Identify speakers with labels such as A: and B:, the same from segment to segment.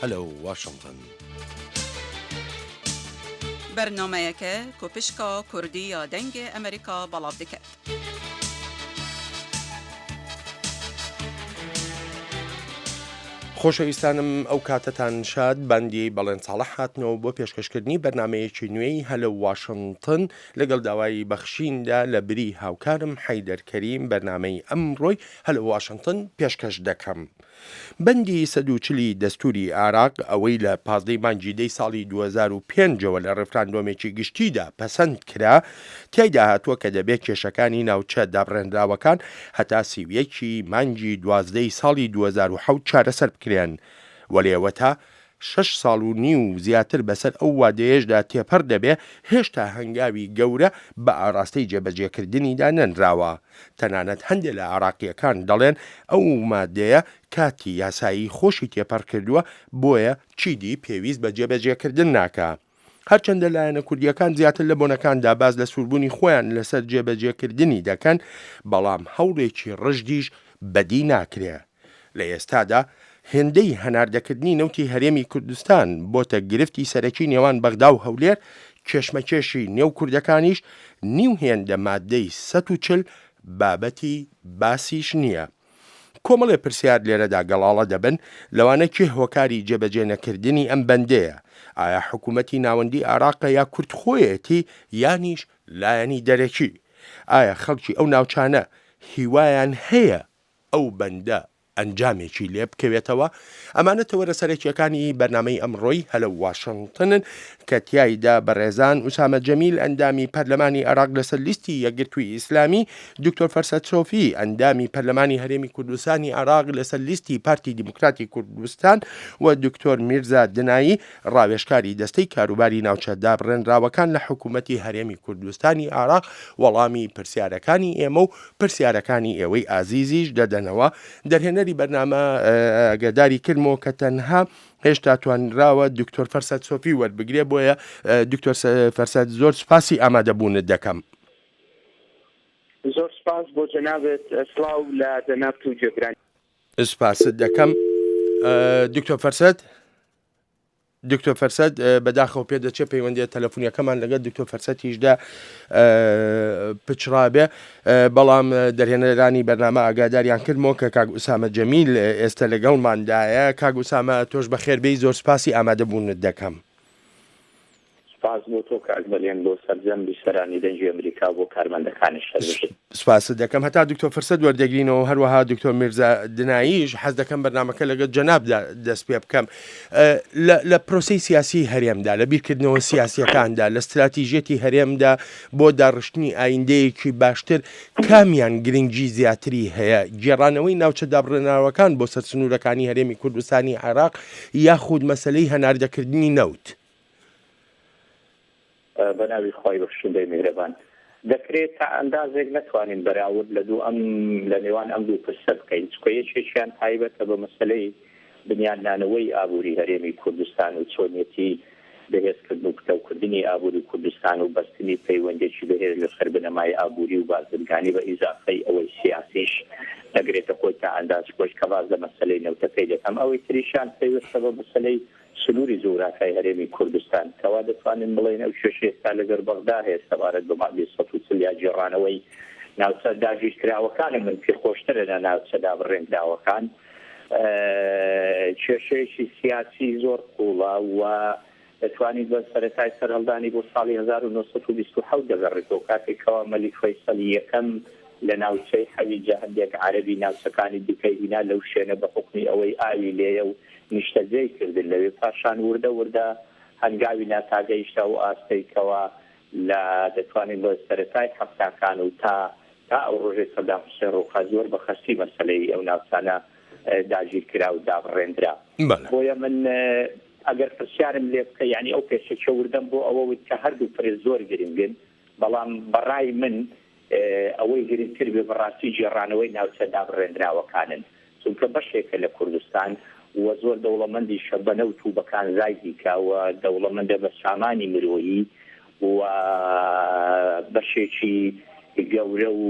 A: Hello Washington.
B: Bernameyeke ku pişka Kurdî ya Dengê Amerîka belav diket.
A: خۆشەویستانم ئەو کاتەتان شاد باندی بەڵێن ساڵح هاتنەوە بۆ پێشکەشکردنی بەرنامەیەکی نوێی هەلۆ واشنتن لەگەڵ داوای بەخشیندا لە بری هاوکارم حەیدەر کەریم بەرنامەی ئەمڕۆی هەلۆ واشنتن پێشکەش دەکەم. بەندی 140 ی دەستووری عێراق ئەوەی لە 15 ی مانگی دەی ساڵی 2005 ەوە لە ڕیفراندۆمێکی گشتیدا پەسەند کرا، تیایدا هاتووە کە دەبێت کێشەکانی ناوچە دابڕێنراوەکان هەتا 31 ی مانگی 12 ی ساڵی 2007 چارەسەر بکرێن. وەلێ ئەوەتا شەش ساڵ و نیو زیاتر بەسەر ئەو وادەیەشدا تێپەڕ دەبێ، هێشتا هەنگاوی گەورە بە ئاڕاستەی جێبەجێکردنیدا نەنراوە. تەنانەت هەندێ لە عێراقییەکان دەڵێن ئەو مادەیە کاتی یاسایی خۆشی تێپەڕ کردووە، بۆیە چیدی پێویست بە جێبەجێکردن ناکا. هەرچەندە لایەنە کوردییەکان زیاتر لە بۆنەکاندا باس لە سووربوونی خۆیان لەسەر جێبەجێکردنی دەکەن، بەڵام هەوڵێکی ڕژدیش بەدی ناکرێ. لە ئێستادا هێندەی هەناردەکردنی نەوتی هەرێمی کوردستان بۆتە گرفتی سەرەکی نێوان بەغدا و هەولێر، کێشمەکێشی نێو کوردەکانیش نیو هێندە ماددەی 140 بابەتی باسیش نییە. کۆمەڵێ پرسیار لێرەدا گەڵاڵە دەبن، لەوانە کێ هۆکاری جێبەجێ نەکردنی ئەم بەندەیە؟ ئایا حکوومەتی ناوەندی عێراقە یا کورد خۆیەتی یانیش لایەنی دەرەکی؟ ئایا خەڵکی ئەو ناوچانە هیوایان هەیە ئەو بەندە ئەنجامێکی لێ بکەوێتەوە؟ ئەمانە تەوەرە سەرەکییەکانی بەرنامەی ئەمڕۆی هەلۆ واشنتنن کە تیایدا بەڕێزان ئوسامە جەمیل ئەندامی پەرلەمانی عێراق لەسەر لیستی یەکگرتووی ئیسلامی، دکتۆر فەرسەت سۆفی ئەندامی پەرلەمانی هەرێمی کوردستانی عێراق لەسەر لیستی پارتی دیموکراتی کوردستان و دکتۆر میرزا دنایی ڕاوێژکاری دەستەی کاروباری ناوچە دابڕێنراوەکان لە حکوومەتی هەرێمی کوردستانی عێراق وەڵامی پرسیارەکانی ئێمە و پرسیارەکانی ئێوەی ئازیزیش دەدەنەوە. دەرهێنەری بەرنامە ئاگاداری کردمەوە کە تەنها هێشتا توانراوە دکتۆر فەرسەت سۆفی وەربگرێ بۆیە دکتۆر فەرسەت زۆر سوپاسی ئامادەبوونت دەکەم.
C: زۆر سپاس بۆ جەنابت سڵاو لە جەنابت و گوێگرانی.
A: سپاست دەکەم دکتۆر فەرسەت. دکتۆر فەرسەت بەداخەوە پێدەچێت پەیوەندیە تەلەفونیەکەمان لەگەڵ دکتۆر فەرسەتیشدا پچڕابێ بەڵام دەرهێنەرانی بەرنامە ئاگاداریان کردمەوە کە کاک ئوسامە جەمیل ئێستا لەگەڵماندایە کاک ئوسامە تۆش بەخێربێی زۆر سپاسی ئامادەبوونت دەکەم.
D: سپاس بۆ تۆ کاک بەلێن بۆ سەرجەم بیسەرانی دەنگی ئەمریکا و بۆ کارمەندەکانیش هەر بژیت.
A: سپاست دەکەم هەتا دکتۆر فرسەت وەردەگرینەوە هەروەها دکتۆر میرزا دناییش حەز دەکەم بەرنامەکە لەگەڵ جەنابدا دەست پێ بکەم لە پرۆسەی سیاسی هەرێمدا لە بیرکردنەوە سیاسیەکاندا لە ستراتیژیەتی هەرێمدا بۆ داڕشتنی ئایندەیەکی باشتر کامیان گرنگی زیاتری هەیە گێڕانەوەی ناوچە دابڕێنراوەکان بۆ سەر سنوورەکانی هەرێمی کوردستانی عێراق یاخود مەسەلەی هەناردەکردنی نەوت؟
D: بە ناوی خوای بەخشندەی میهرەبان. دەکرێت تا ئەندازێک نەتوانین بەراورد لە دوو ئەم لە نێوان ئەم دوو پرسە بکەین، چونکە یەکێکیان تایبەتە بە مەسەلەی بنیادنانەوەی ئابووری هەرێمی کوردستان و چۆنیەتی بەهێزکردن و پتەوکردنی ئابووری کوردستان و بەستنی پەیوەندێکی بەهێز لەسەر بنەمای ئابووری و بازرگانی بە ئیزافەی ئەوەی سیاسیش دەگرێتە خۆی تا ئەندازێک خۆش کە باس لە مەسەلەی نەوتەکەی دەکەم ئەوەی تریشیان پەیوەستە بە مەسەلەی سنووری جوگرافیای هەرێمی کوردستان، کەوا دەتوانین بڵێین ئەو کێشەی ئێستا لەگەر بەغدا هەیە سەبارەت بە مادەی 140 یا گێڕانەوەی ناوچە داگیرکراوەکانە من پێ خۆشترە لە ناوچە دابڕێندراوەکان کێشەیەکی سیاسی زۆر قووڵە و دەتوانین بە سەرەتای سەرهەڵدانی بۆ ساڵی 1927 دەگەڕێتەوە کاتێک کەوا مەلیک فەیسەڵی یەکەم لە ناوچەی حەویجە هەندێک عەرەبی ناوچەکانی دیکەی هینا لەو شوێنە بە حوکمی ئەوەی ئاوی لێیە و نیشتەجێی کردن لەوێ، پاشان وردە وردە هەنگاوی نا تا گەیشتە ئەو ئاستەی کەوا لە دەتوانین بڵێین سەرەتای حەفتاکان و تا تا ئەو ڕۆژەی سەدام حوسێن ڕووخا زۆر بە خەستی مەسەلەی ئەو ناوچانە داگیر کرا و دابڕێندرا.
A: بەڵێ.
D: بۆیە من ئەگەر پرسیارم لێ بکەی یانی ئەو پێشەکیە وردەم بۆ ئەوە وت کە هەردوو پرس زۆر گرنگن بەڵام بە ڕای من ئەوەی گرنگتر بێ بەڕاستی گێڕانەوەی ناوچە دابڕێنراوەکانن، چونکە بەشێکە لە کوردستان و زۆر دەوڵەمەندیشە بە نەوت و بە کانزای دیکە و دەوڵەمەندە بە سامانی مرۆیی و بەشێکی. گەورە و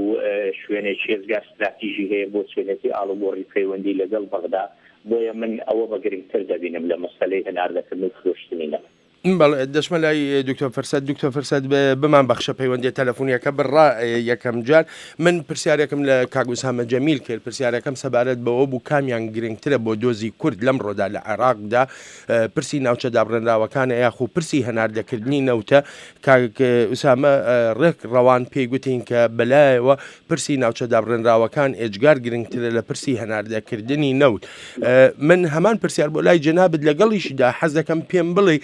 D: شوێنێکی ئێجگار ستراتیژی هەیە بۆ چۆنێتی ئاڵوگۆڕی پەیوەندی لەگەڵ بەغدا، بۆیە من ئەوە بە گرنگتر دەبینم لە مەسەلەی هەناردەکردن و فرۆشتنی نەوت.
A: بەڵێ دەچمە لای دکتۆر فرسەت. دکتۆر فرسەت بمان بەخشە پەیوەندیە تەلەفونیەکە بڕا یەکەم جار من پرسیارێکم لە کاک ئوسامە جەمیل کرد پرسیارەکەم سەبارەت بەوە بوو کامیان گرنگترە بۆ دۆزی کورد لەمڕۆدا لە عێراقدا پرسی ناوچە دابڕێنراوەکانە یاخو پرسی هەناردەکردنی نەوتە کاک ئوسامە ڕێک ڕەوان پێی گوتین کە بەلایەوە پرسی ناوچە دابڕێنراوەکان ئێجگار گرنگترە لە پرسی هەناردەکردنی نەوت. من هەمان پرسیار بۆ لای جەنابت لەگەڵیشدا حەز دەکەم پێم بڵێی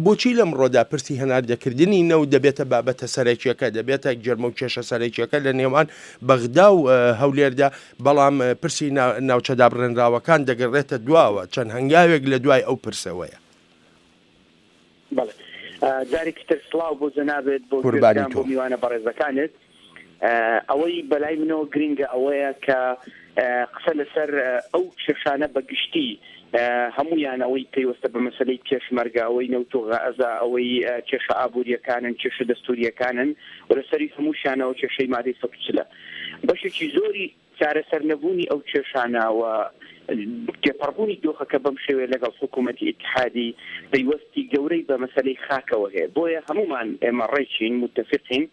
A: بۆچی لەمڕۆدا پرسی هەناردەکردنی نەوت دەبێتە بابەتە سەرەکیەکە، دەبێتە گەرمە و کێشە سەرەکیەکە لە نێوان بەغدا و هەولێردا، بەڵام پرسی ناوچە دابڕێنراوەکان دەگەڕێتە دواوە، چەند هەنگاوێک لە دوای ئەو پرسەوەیە.
C: بەڵێ جارێکی تر سڵاو بۆ جەنابت بۆ
A: قوربانی
C: گوێزگان
A: تۆ.
C: بۆ میوانە بەڕێزەکانت ئەوەی بەلای منەوە گرنگە ئەوەیە کە قسە لەسەر ئەو کێشانە بە گشتی هەمویان ئەوەی پەیوەستە بە مەسەلەی پێشمەرگە ئەوەی نەوت و غازە ئەوەی کێشە ئابووریەکانن کێشە دەستوریەکانن و لەسەری هەمووشیانەوە کێشەی مادەی 140 بەشێکی زۆری چارەسەر نەبوونی ئەو کێشانە و تێپەڕبوونی دۆخەکە بەم شێوەیە لەگەڵ حکوومەتی ئیتحادی پەیوەستی گەورەی بە مەسەلەی خاکەوە هەیە. بۆیە هەموومان ئێمە ڕێکین، موتەفیقین.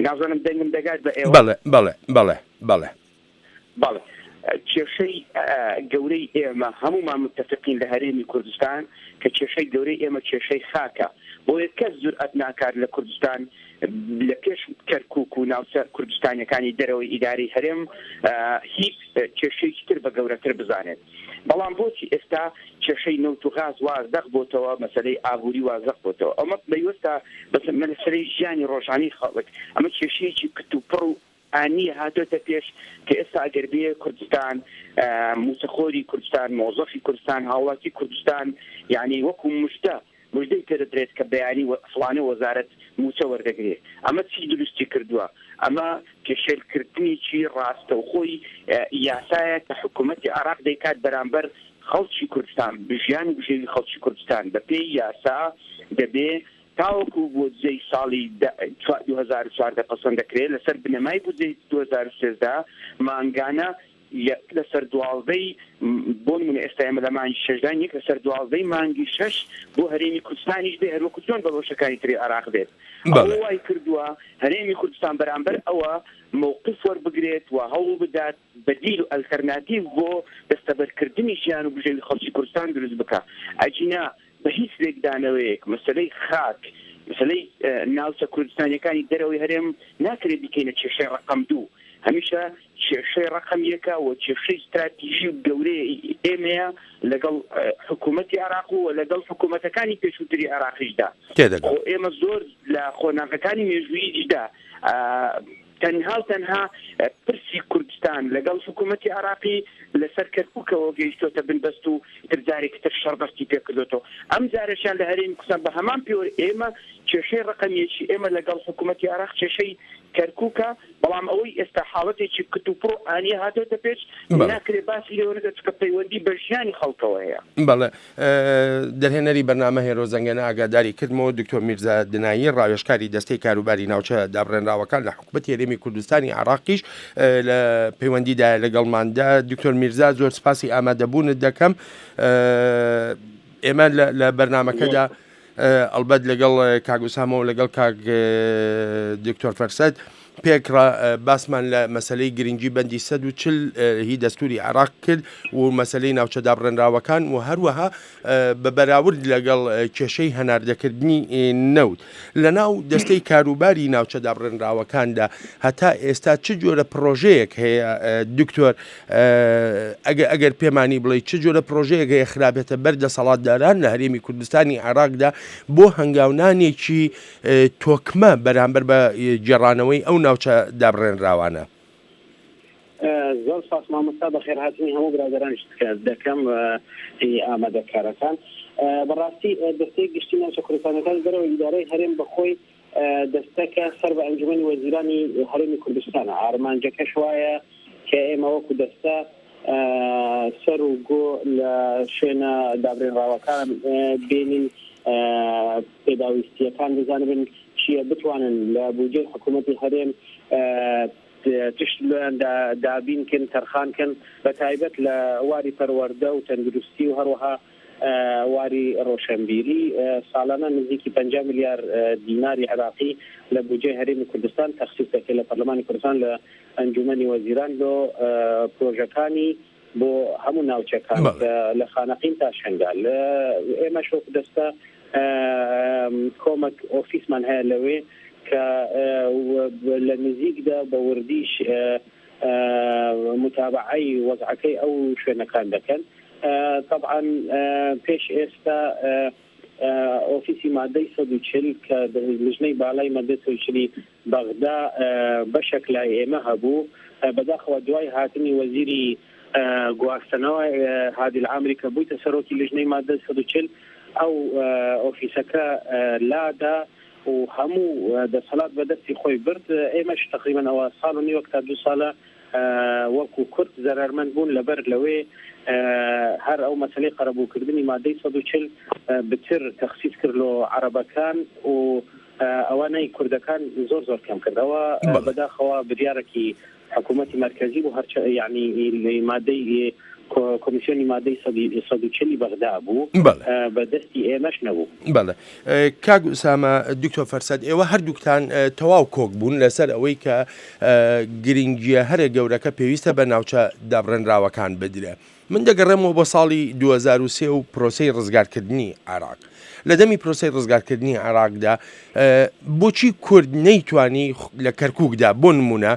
C: نازانم دەنگم دەگات بە ئێوە؟
A: بەڵێ، بەڵێ، بەڵێ، بەڵێ.
C: بەڵێ. کێشەی گەورەی ئێمە هەموومان موتەفیقین لە هەرێمی کوردستان کە کێشەی گەورەی ئێمە کێشەی خاکە. بۆیە کەس جورئەت ناکات لە کوردستان لە پێش کەرکوک و ناوچە کوردستانیەکانی دەرەوەی ئیدارەی هەرێم هیچ کێشەیەکی تر بە گەورەتر بزانێت. بەڵام بۆچی ئێستا کێشەی نەوت و غاز وا زەق بۆتەوە، مەسەلەی ئابووری وا زەق بۆتەوە؟ ئەمە پەیوەستە بە مەسەلەی ژیانی ڕۆژانەی خەڵک. ئەمە کێشەیەکی کتوپڕ و ئانییە هاتۆتە پێش کە ئێستا ئەگەر بێ کوردستان، مووچەخۆری کوردستان، مۆزەفی کوردستان، هاوڵاتی کوردستان یانی وەکوو مژدە مژدەی پێدەدرێت کە بەیانی فڵانە وەزارەت مووچە وەردەگرێ. ئەمە چی دروستی کردووە؟ ئەمە پێشێلکردنێکی ڕاستەوخۆی یاسایە کە حکوومەتی عێراق دەیکات بەرامبەر خەڵکی کوردستان، ژیان و بژێوی خەڵکی کوردستان. بەپێی یاسا دەبێ تاوەکو بودجەی ساڵی 2014 پەسەند دەکرێت، لەسەر بنەمای بودجەی 2013 مانگانە یەک لەسەر دوازدەی بۆ نمونە ئێستا ئێمە لە مانگی شەشداین یەک لەسەر دوازدەی مانگی شەش بۆ هەرێمی کوردستانیش بێ هەروەکو چۆن بە بەشەکانی تری عێراق بێت ئەوە وای کردووە هەرێمی کوردستان بەرامبەر ئەوە مەوقف وەربگرێت و هەوڵ بدات بەدیل و ئەلتەرناتیڤ بۆ دەستەبەرکردنی ژیان و بژێوی خەڵکی کوردستان دروست بکا ئەگینا بە هیچ لێکدانەوەیەک مەسەلەی خاک، مەسەلەی ناوچە کوردستانیەکانی دەرەوەی هەرێم ناکرێت بیکەینە کێشەی ڕەقەم دوو. هەمیشە کێشەی ڕەقەم یەکە و کێشەی ستراتیژی و گەورەی ئێمەیە لەگەڵ حکوومەتی عێراق و لەگەڵ حکوومەتەکانی پێشووتری عێراقیشدا.
A: تێدەگەم.
C: خۆ ئێمە زۆر لە قۆناغەکانی مێژووییشدا تەنها و تەنها پرسی کوردستان لەگەڵ حکوومەتی عێراقی لەسەر کەرکووکەوە گەیشتۆتە بنبەست و ئیتر جارێکی تر شەڕ دەستی پێکردۆتەوە. ئەم جارەشیان لە هەرێمی کوردستان بە هەمان پێوەر ئێمە کێشەی ڕەقەم یەکی ئێمە لەگەڵ حکوومەتی عێراق کێشەی کەرکووکە، بەڵام ئەوەی ئێستا حاڵەتێکی کتوپڕ و ئانییە هاتۆتە پێش ناکرێ باسی لێوە نەکرێت چونکە پەیوەندی بە ژیانی خەڵکەوە هەیە.
A: بەڵێ. دەرهێنەری بەرنامە هێرۆ زەنگەنە ئاگاداری کردمەوە، دکتۆر میرزا دنایی ڕاوێژکاری دەستەی کاروباری ناوچە دابڕێنراوەکان لە حکومەتی هەرێمی کوردستانی عێراقیش لە پەیوەندیدایە لەگەڵماندا. دکتۆر میرزا زۆر سپاسی ئامادەبوونت دەکەم. ئێمە لە بەرنامەکەدا ئەڵبەت لەگەڵ کاک ئوسامە و لەگەڵ کاک دکتۆر فەرسەت پێکڕا باسمان لە مەسەلەی گرنگی بەندی 140 هی دەستوری عێراق کرد و مەسەلەی ناوچە دابڕێنراوەکان و هەروەها بە بەراورد لەگەڵ کێشەی هەناردەکردنی نەوت لە ناو دەستەی کاروباری ناوچە دابڕێنراوەکاندا هەتا ئێستا چ جۆرە پڕۆژەیەک هەیە دکتۆر ئەگەر ئەگەر پێمانی بڵێی چ جۆرە پڕۆژەیەک هەیە خرابێتە بەر دەسەڵاتداران لە هەرێمی کوردستانی عێراقدا بۆ هەنگاونانێکی تۆکمە بەرامبەر بە گێڕانەوەی ئەو ناوچە دابڕێنراوانە؟
E: زۆر سپاس مامۆستا، بەخێرهاتنی هەموو برادەرانیش دەکەم ئامادەکارەکان. بەڕاستی دەستەی گشتی ناوچە کوردستانەکانی دەرەوەی ئیدارەی هەرێم بەخۆی دەستەکە سەر بە ئەنجومەنی وەزیرانی هەرێمی کوردستانە، ئارمانجەکەش وایە کە ئێمە وەکو دەستە سەر و گۆ لە شوێنە دابرێنراوەکان بێنین، پێداویستییەکان بزانبن چییە، بتوانن لە بودجەی حکوومەتی هەرێم. تشت لۆیان دابین کن تەرخان کەن بە تایبەت لە واری پەروەردە و تەندروستی و هەروەها واری ڕۆشەنبیری ساڵانە نزیکی 50 ملیار دیناری عێراقی لە بودجەی هەرێمی کوردستان تەخسیس دەکرێت لە پەرلەمانی کوردستان لە ئەنجومەنی وەزیران لۆ پرۆژەکانی بۆ هەموو ناوچەکان لە خانەقین تا شنگال. ئێمەش وەکو دەستە کۆمەک ئۆفیسمان هەیە لەوێ کە لە نزیکدا بە وردیش متابعەی وەزعەکەی ئەو شوێنەکان دەکەن. تەبعەن پێش ئێستا ئۆفیسی مادەی 140 کە لژنەی بالای مادەی 140 بەغدا بەشەک لای ئێمە هەبوو، بەداخەوە دوای هاتنی وەزیری گواستنەوە هادی العامری کە بوویتە سەرۆکی لیژنەی مادە 140 ئەو ئۆفیسەکە لادا و هەموو دەسەڵات بەدەستی خۆی برد. ئێمەش تەقریبەن ئەوە ساڵ و نیوەک تا دوو ساڵە وەکو کورد زەرەرمەند بوون لەبەر لەوێ هەر ئەو مەسەلەی قەرەبووکردنی مادەی 140 بتر تەخسیس کرد لۆ عەرەبەکان و ئەوانەی کوردەکان زۆر زۆر کەم کرد ئەوە بەداخەوە بریارەکی حکوومەتی مەرکەزی بوو هەرچە یعنی مادەی کۆمیسیۆنی مادەی 140 بەغدا بوو بە دەستی ئێمەش نەبوو.
A: بەڵێ کاک ئوسامە دکتۆر فەرسەت ئێوە هەردووکتان تەواو کۆک بوون لەسەر ئەوەی کە گرنگیە هەرە گەورەکە پێویستە بە ناوچە دابڕێنراوەکان بدرێ. من دەگەڕێمەوە بۆ ساڵی 2003 و پرۆسەی ڕزگارکردنی عێراق. لە دەمی پرۆسەی ڕزگارکردنی عێراقدا بۆچی کورد نەیتوانی لە کەرکووکدا بۆ نمونە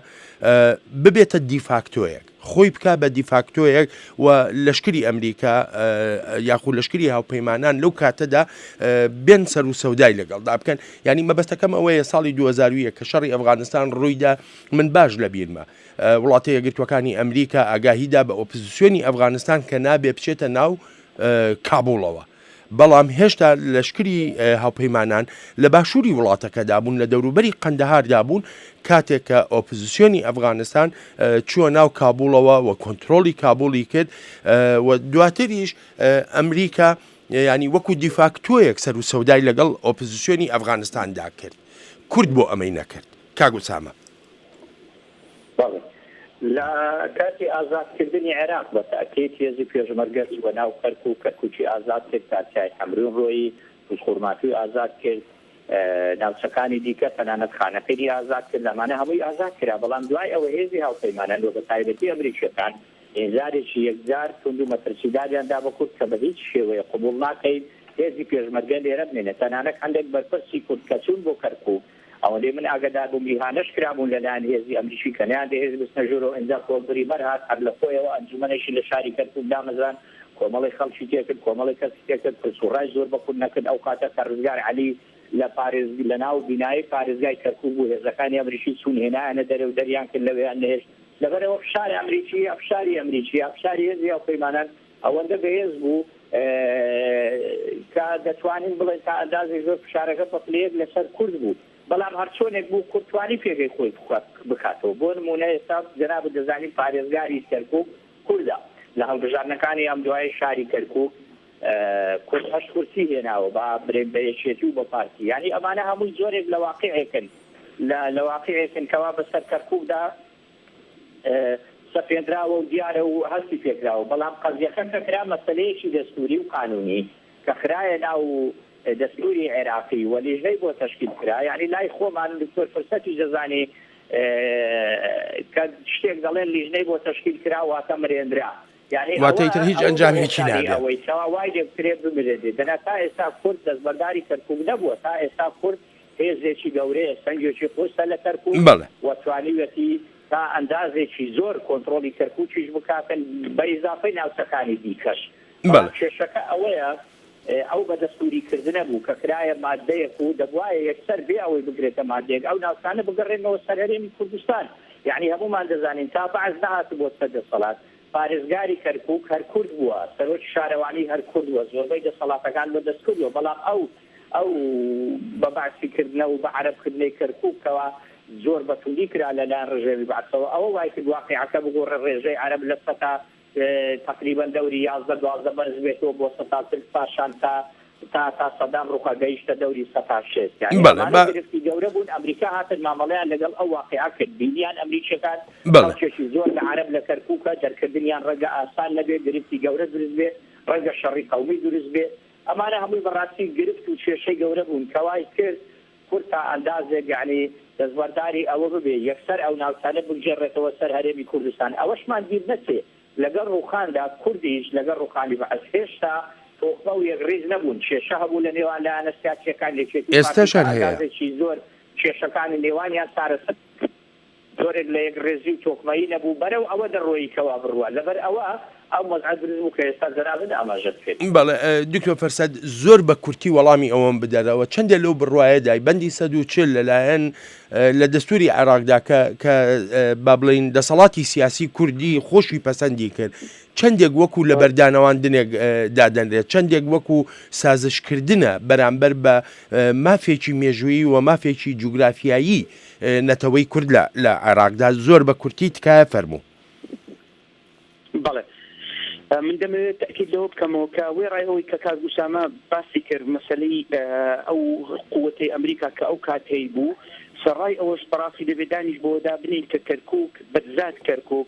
A: ببێتە دیفاکتۆیەک خۆی بک بە دیفاکتۆیەک و لەشکری ئەمریکا یاخود لەشکری هاوپەیمانان لەو کاتەدا بێن سەر و سەودای لەگەڵدا بکەن ینی مەبەستەکەم ئەوەیە ساڵی 2001 کە شەڕی ئەفغانستان ڕوویدا من باش لەبیرمە وڵاتە یەکگرتووەکانی ئەمریکا ئاگاهی دا بە ئۆپزسیۆنی ئەفغانستان کە نابێ بچێتە ناو کابوڵەوە. بەڵام هێشتا لەشکری هاوپەیمانان لە باشووری وڵاتەکەدا بوون، لە دەوروبەری قەندەهاردا بوون، کاتێک کە ئۆپزسیۆنی ئەفغانستان چووە ناو کابوڵەوە و کۆنترۆڵی کابوڵی کرد و دواتریش ئەمریکا یانی وەکو دیفاکتۆیەک سەر و سەودای لەگەڵ ئۆپزسیۆنی ئەفغانستاندا کرد. کورد بۆ ئەمەی نەکرد؟ کاک ئوسامە.
D: بەڵێ. لە کاتی ئازادکردنی عێراق بە تەئکید هێزی پێشمەرگە چووە ناو کەرکوک، کەرکوکی ئازاد کرد، تا چیای حەمرین ڕۆیی، دوزخورماتووی ئازاد کرد، ناوچەکانی دیکە تەنانەت خانەقینی ئازاد کرد، ئەمانە هەمووی ئازاد کرا، بەڵام دوای ئەوە هێزی هاوپەیمانان و بە تایبەتی ئەمریکییەکان ئینزارێکی یەکجار توند و مەترسیداریان دا بە کورد کە بە هیچ شێوەیەک قبوڵ ناکەین هێزی پێشمەرگە لێرە بمێنێت، تەنانەت هەندێک بەرپرسی کورد کە چوون بۆ کەرکوک، ئەوەندەی من ئاگەدار بووم ئیهانەش کرابوون لە لایەن هێزی ئەمریکی کە نەیاندەهێشت بچنە ژوورەوە، ئینجا پۆڵ بریمەر هات هەر لە خۆیەوە ئەنجومەنێکی لە شاری کەرکوک دامەزراند، کۆمەڵێک خەڵکی تێکرد، کۆمەڵێک کەسی تێکرد، پرس و ڕای زۆر بە کورد نەکرد، ئەو کاتە کە ڕزگار عەلی لە پارێز لە ناو بینایەی پارێزگای کەرکوک بوو هێزەکانی ئەمریکی چوون هێنایانە دەرێ و دەریان کرد لەوێیان نەهێشت، لەبەرئەوە فشار ئەمریکی یا فشاری ئەمریکی یا فشاری هێزی هاوپەیمانان ئەوەندە بەهێز بوو کە دەتوانین بڵێین تا ئەندازێک زۆر فشارەکە بە پلەیەک لەسەر کورد بوو، بەڵام هەرچۆنێک بوو کورد توانی پێگەی خۆی بکاتەوە. بۆ نموونە ئێستا جەنابت دەزانی پارێزگاری کەرکووک کوردە، لە هەڵبژاردنەکانی ئەمدوایەی شاری کەرکووک کورد هەشت کورسی هێناوە با برێن بە یەکێتی و بە پارتی، یانی ئەمانە هەمووی جۆرێک لە واقیعێکن لە واقیعێکن کەوا بەسەر کەرکووکدا سەپێنراوە و دیارە و هەستی پێکراوە، بەڵام قەزیەکە کە کرا مەسەلەیەکی دەستووری و قانوونی کە خرایە ناو دەستووری عێراقی و لیژنەی بۆ تەشکیل کرا، یانی لای خۆمان دکتۆر فرسەتیش دەزانی کە شتێک دەڵێن لیژنەی بۆ تەشکیل کرا واتە مرێنرا، یانی
A: واتە
D: ئەوە
A: ئیتر هیچ
D: ئەوە بووە
A: ئەنجامێکی
D: هۆکاری
A: نابێ.
D: ئەوەی کەوا وای لێ بکرێ بمرێنرێ، دەنا تا ئێستا کورد دەستبەرداری کەرکووک نەبووە، تا ئێستا کورد هێزێکی گەورەیە، سەنگێکی قورسە لە کەرکووک
A: بەڵێ.
D: و توانیویەتی تا ئەندازێکی زۆر کۆنتڕۆڵی کەرکووکیش بکاتن بە ئیزافەی ناوچەکانی دیکەش. بەڵام
A: بەڵێ.
D: کێشەکە ئەوەیە ئەو بە دەستووری کردنە بوو کە کرایە ماددەیەک و دەبوایە یەکسەر بێ ئەوەی بکرێتە ماددەیەک ئەو ناوچانە بگەڕێنەوە سەر هەرێمی کوردستان. یەعنی هەموومان دەزانین تا بەعس نەهاتبووە سەر دەسەڵات پارێزگاری کەرکووک هەر کورد بووە، سەرۆکی شارەوانی هەر کورد بووە، زۆربەی دەسەڵاتەکان بە دەست کورد بووە، بەڵام ئەو ئەو بە بەعسی کردنە و بە عەرەب کردنەی کەرکووک کەوا زۆر بە توندی کرا لە لایەن ڕژێمی بەعسەوە ئەوە وای کرد واقیعەکە بگۆڕێ ڕێژەی عەرەب لە سەتا تەقریبەن دەوری 11 12 بەرز بێتەوە بۆ سەتا 40 پاشان تا. تا تا سەدام ڕوخا گەیشتە دەوری سەتا شێست یانی
A: بەڵێ
D: ئەمانە
A: با
D: گرفتی گەورە بوون ئەمریکا هاتن مامەڵەیان لەگەڵ ئەو واقیعە کرد بینیان ئەمریکیەکان
A: بەڵێ.
D: خەڵکێکی زۆر لە عەرەب لە کەرکوکە دەرکردنیان ڕەنگە ئاسان نەبێ گرفتی گەورە دروست بێ ڕەنگە شەڕی قەومی دروست بێ ئەمانە هەمووی بەڕاستی گرفت و کێشەی گەورە بوون کەوای کرد کورد تا ئەندازێک یانی دەستبەرداری ئەوە ببێ یەکسەر ئەو ناوچانە بگێڕێتەوە سەر هەرێمی کوردستان ئەوەشمان بیر نەچێ لەگەڵ ڕووخاندا کوردیش لەگەڵ ڕووخانی بەعس هێشتا تۆکمە و یەکڕیز نەبوون، کێشە هەبوو لە نێوان لایەنە سیاسییەکان، یەکێتی و پارتی
A: ئێستاش
D: تا
A: هەر هەیە.
D: ئەندازێکی زۆر کێشەکانی نێوانیان چارەسەر کرد، جۆرێک لە یەکڕێزی و تۆکمەیی نەبوو، بەرەو ئەوە دەڕۆیی کەوا بڕوا، لەبەر ئەوە ئەو وەزعە دروست بوو کە ئێستا جەنابت ئاماژەت پێ کرد.
A: بەڵێ دکتۆر فەرسەد زۆر بە کورتی وەڵامی ئەوەم بدەرەوە چەندێ لەو بڕوایەدای بەندی 140 لەلایەن لە دەستوری عێراقدا کە کە با بڵێین دەسەڵاتی سیاسی کوردی خۆشی پەسەندی کرد چەندێک وەکو لەبەردانەواندنێک دادەنرێت چەندێک وەکو سازشکردنە بەرامبەر بە مافێکی مێژوویی و مافێکی جوگرافیایی نەتەوەی کورد لە لە عێراقدا زۆر بە کورتی تکایە فەرموو.
C: بەڵێ من دەمەوێت تەئکید لەوە بکەمەوە کە وێڕای ئەوەی کە کاک ئوسامە باسی کرد مەسەلەی ئەو قوتەی ئەمریکا کە ئەو کات هەیبوو سەرڕای ئەوەش بەڕاستی دەبێت دانیش بەوەدا بنێین کە کەرکوک بەزات کەرکوک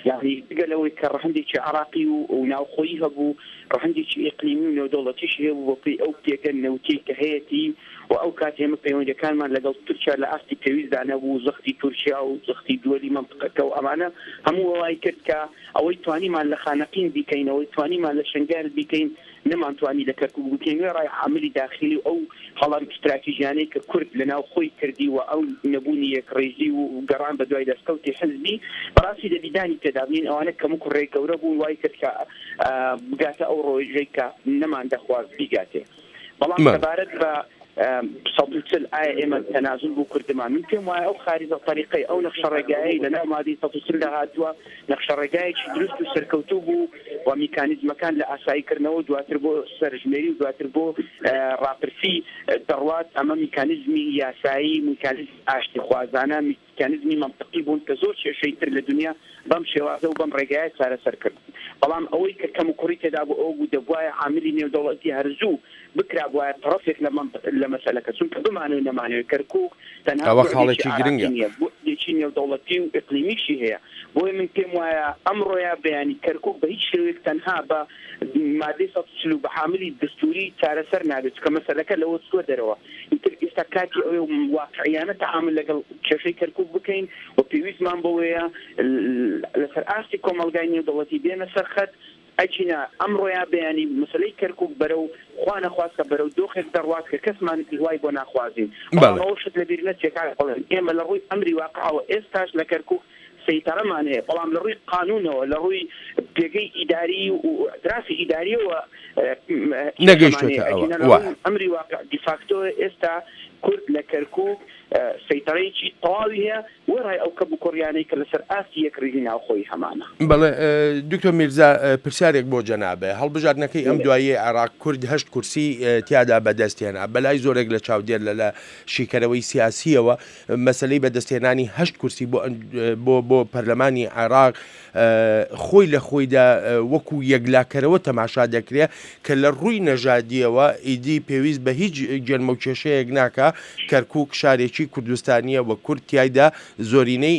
C: یانی جگە لەوەی کە ڕەهەندێکی عێراقی و ناوخۆیی هەبوو ڕەهەندێکی ئیقلیمی و نێودەوڵەتیشی هەبوو بەپێی ئەو پێگە نەوتیەی کە هەیەتی و ئەو کات ئێمە پەیوەندیەکانمان لەگەڵ تورکیا لە ئاستی پێویستدا نەبوو، زەختی تورکیا و زەختی دووەلی مەنتقەکە و ئەمانە هەموو وای کرد کە ئەوەی توانیمان لە خانەقین بیکەین، ئەوەی توانیمان لە شنگال بیکەین نەمانتوانی لە کەرکوک بکەین، وێڕای عاملی داخیلی و ئەو هەڵە ستراتیژیانەی کە کورد لە ناو خۆی کردی و ئەو نەبوونی یەکڕیزی و گەڕان بە دوای دەستکەوتی حزبی، بەڕاستی دەبی دانی پێدا بنێین ئەوانە کەموکوڕێ گەورە بوون وای کرد کە بگاتە ئەو ڕۆژەی کە نەماندەخواست بیگاتێ. بەڵام سەبارەت بە 140 ئایا ئێمە تەنازول بۆ کردمان من پێم وایە ئەو خاریزە تەریقەی ئەو نەخشە ڕێگایەی لە ناو مادەی 140 دا هاتووە نەخشە ڕێگایەکی دروست و سەرکەوتوو بوو و میکانیزمەکان لە ئاساییکردنەوە دواتر بۆ سەرژمێری و دواتر بۆ ڕاپرسی دەڕوات ئەمە میکانیزمی یاسایی میکانیزمی ئاشتیخوازانە میکانیزمی مەنتقی بوون کە زۆر کێشەی تر لە دونیا بەم شێوازە و بەم ڕێگایە چارەسەر کرد. بەڵام ئەوەی کە کەموکوڕی تێدا بوو ئەوە بوو دەبوایە عاملی نێودەوڵەتی هەر زوو بکرابوایە تەڕەفێک لە لە مەسەلەکە چونکە بمانەوێ نەمانەوێ کەرکووک تەنها
A: ئەوە
C: بوعدێکی
A: خاڵێکی
C: عێراقی
A: گرنگە.
C: نییە بوعدێکی نێودەوڵەتی و ئیقلیمیشی هەیە. بۆیە من پێم وایە ئەمڕۆ یا بەیانی کەرکووک بە هیچ شێوەیەک تەنها بە مادەی 140 و بە عاملی دەستووری چارەسەر نابێت چونکە مەسەلەکە لەوە چووە دەرەوە. ئیتر ئێستا کاتی ئەوەیە واقعیانە تەعامول لەگەڵ کێشەی کەرکوک بکەین و پێویستمان بەوەیە لەسەر ئاستی کۆمەڵگای نێودەوڵەتی بێنە سەر خەت، ئەگینا ئەمڕۆ یا بەیانی مەسەلەی کەرکوک بەرەو خوا نەخواستە بەرەو دۆخێک دەڕوات کە کەسمان هیوای بۆ ناخوازین. بەڵام ئەوەشت لەبیر نەچێ کاک بەڵێن ئێمە لە ڕووی ئەمری واقعەوە ئێستاش لە کەرکوک سەیتەرەمان هەیە، بەڵام لە ڕووی قانوونەوە، لە ڕووی پێگەی ئیداری و ئیعترافی ئیدارییەوە کێشەمان هەیە،
A: نەگەیشتۆتە ئەوە.
C: ئەگینا لە
A: وایە.
C: ڕووی ئەمری واقع دیفاکتۆ ئێستا کورد لە کەرکووک سەیتەرەیەکی تەواوی هەیە، وێڕای ئەو کەموکوڕییانەی کە لەسەر ئاستی یەکڕیزی ناوخۆیی هەمانە.
A: بەڵێ دکتۆر میرزا پرسیارێک بۆ جەنابت، هەڵبژاردنەکەی ئەم دواییەی عێراق کورد هەشت کورسی تیادا بەدەست هێنا، بەلای زۆرێک لە چاودێر لە لە شیکەرەوەی سیاسییەوە مەسەلەی بەدەستهێنانی هەشت کورسی بۆ بۆ بۆ پەرلەمانی عێراق خۆی لە خۆیدا وەکو یەکلاکەرەوە تەماشا دەکرێ کە لە ڕووی نەژادیەوە ئیدی پێویست بە هیچ گێرمە و کێشەیەک ناکا کەرکوک شارێکی کوردستانیە و کورد تیایدا زۆرینەی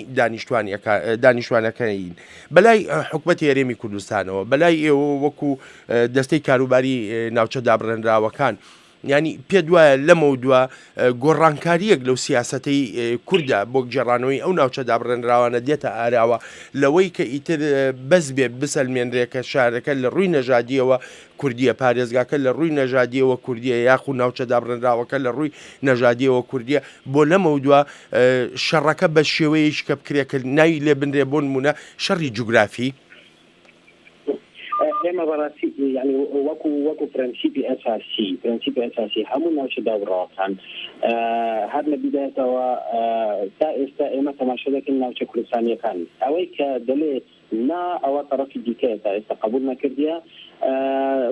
A: دانیشتوانەکەین بەلای حکومەتی هەرێمی کوردستانەوە بەلای ئێوە وەکو دەستەی کاروباری ناوچە دابڕێنراوەکان یانی پێت وایە لەمەودوا گۆڕانکارییەک لەو سیاسەتەی کوردە بۆ گێڕانەوەی ئەو ناوچە دابڕێنراوانە دێتە ئاراوە لەوەی کە ئیتر بەس بێ بسەلمێنرێ کە شارەکە لە ڕووی نەژادییەوە کوردییە، پارێزگاکە لە ڕووی نەژادییەوە کوردییە یاخود ناوچە دابڕێنراوەکە لە ڕووی نەژادییەوە کوردییە بۆ لەمەودوا شەڕەکە بە شێوەیەکی کە بکرێ کە ناوی لێ بنرێ بۆ نموونە شەڕی جوگرافی؟
E: ئێمە بەڕاستی یانی وەکو وەکو پرەنسیپی ئەساسی پرەنسیپی ئەساسی هەموو ناوچە دابڕاوەکان هەر لە بیدایەتەوە تا ئێستا ئێمە تەماشا دەکەین ناوچە کوردستانیەکان ئەوەی کە دەلێ نا ئەوە تەڕەفی دیکەیە تا ئێستا قبول نەکردیە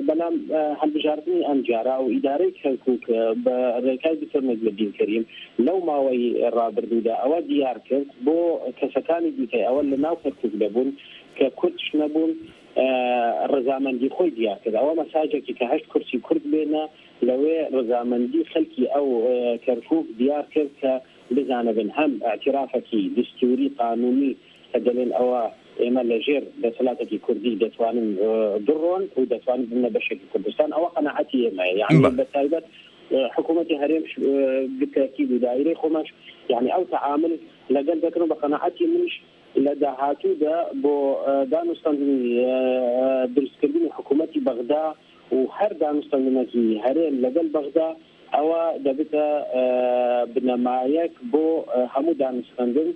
E: بەلام هەلبژاردنی ئەم جارە و ئیدارەی کەرکوک بە رێکای دکتۆر نەجمەدین کەریم لەو ماوەی رابردوودا ئەوە دیار کرد بۆ کەسەکانی دیکەی ئەوە لە ناو کەرکوک دەبوون کە کوردش نەبوون. ڕزامەندی خۆی دیار کرد ئەوە مەساجێکی کە هەشت کورسی کورد بێنە لەوێ ڕزامەندی خەلکی ئەو کەرکوک دیار کرد کە بزانبن هەم ئیعتیرافەکی دستوری قانونی کە دەلێن ئەوە ئێمە لە ژێر دەسەلاتەکی کوردی دەتوانن بڕۆن و دەتوانن ببنە بەشێکی کوردستان ئەوە قەناعەتی ئێمەیە یانی بە تایبەت حکوومەتی هەرێم بالتاکید و دایرەی خۆمانش یانی ئەو تەعامل لەگەل دەکەن و بە قەناعەتی منیش لە داهاتوودا بۆ دانوستاندنی دروستکردنی حکوومەتی بەغدا و هەر دانوستاندنەکی هەرێم لەگەل بەغدا ئەوە دەبتە بنەمایەک بۆ هەموو دانوستاندن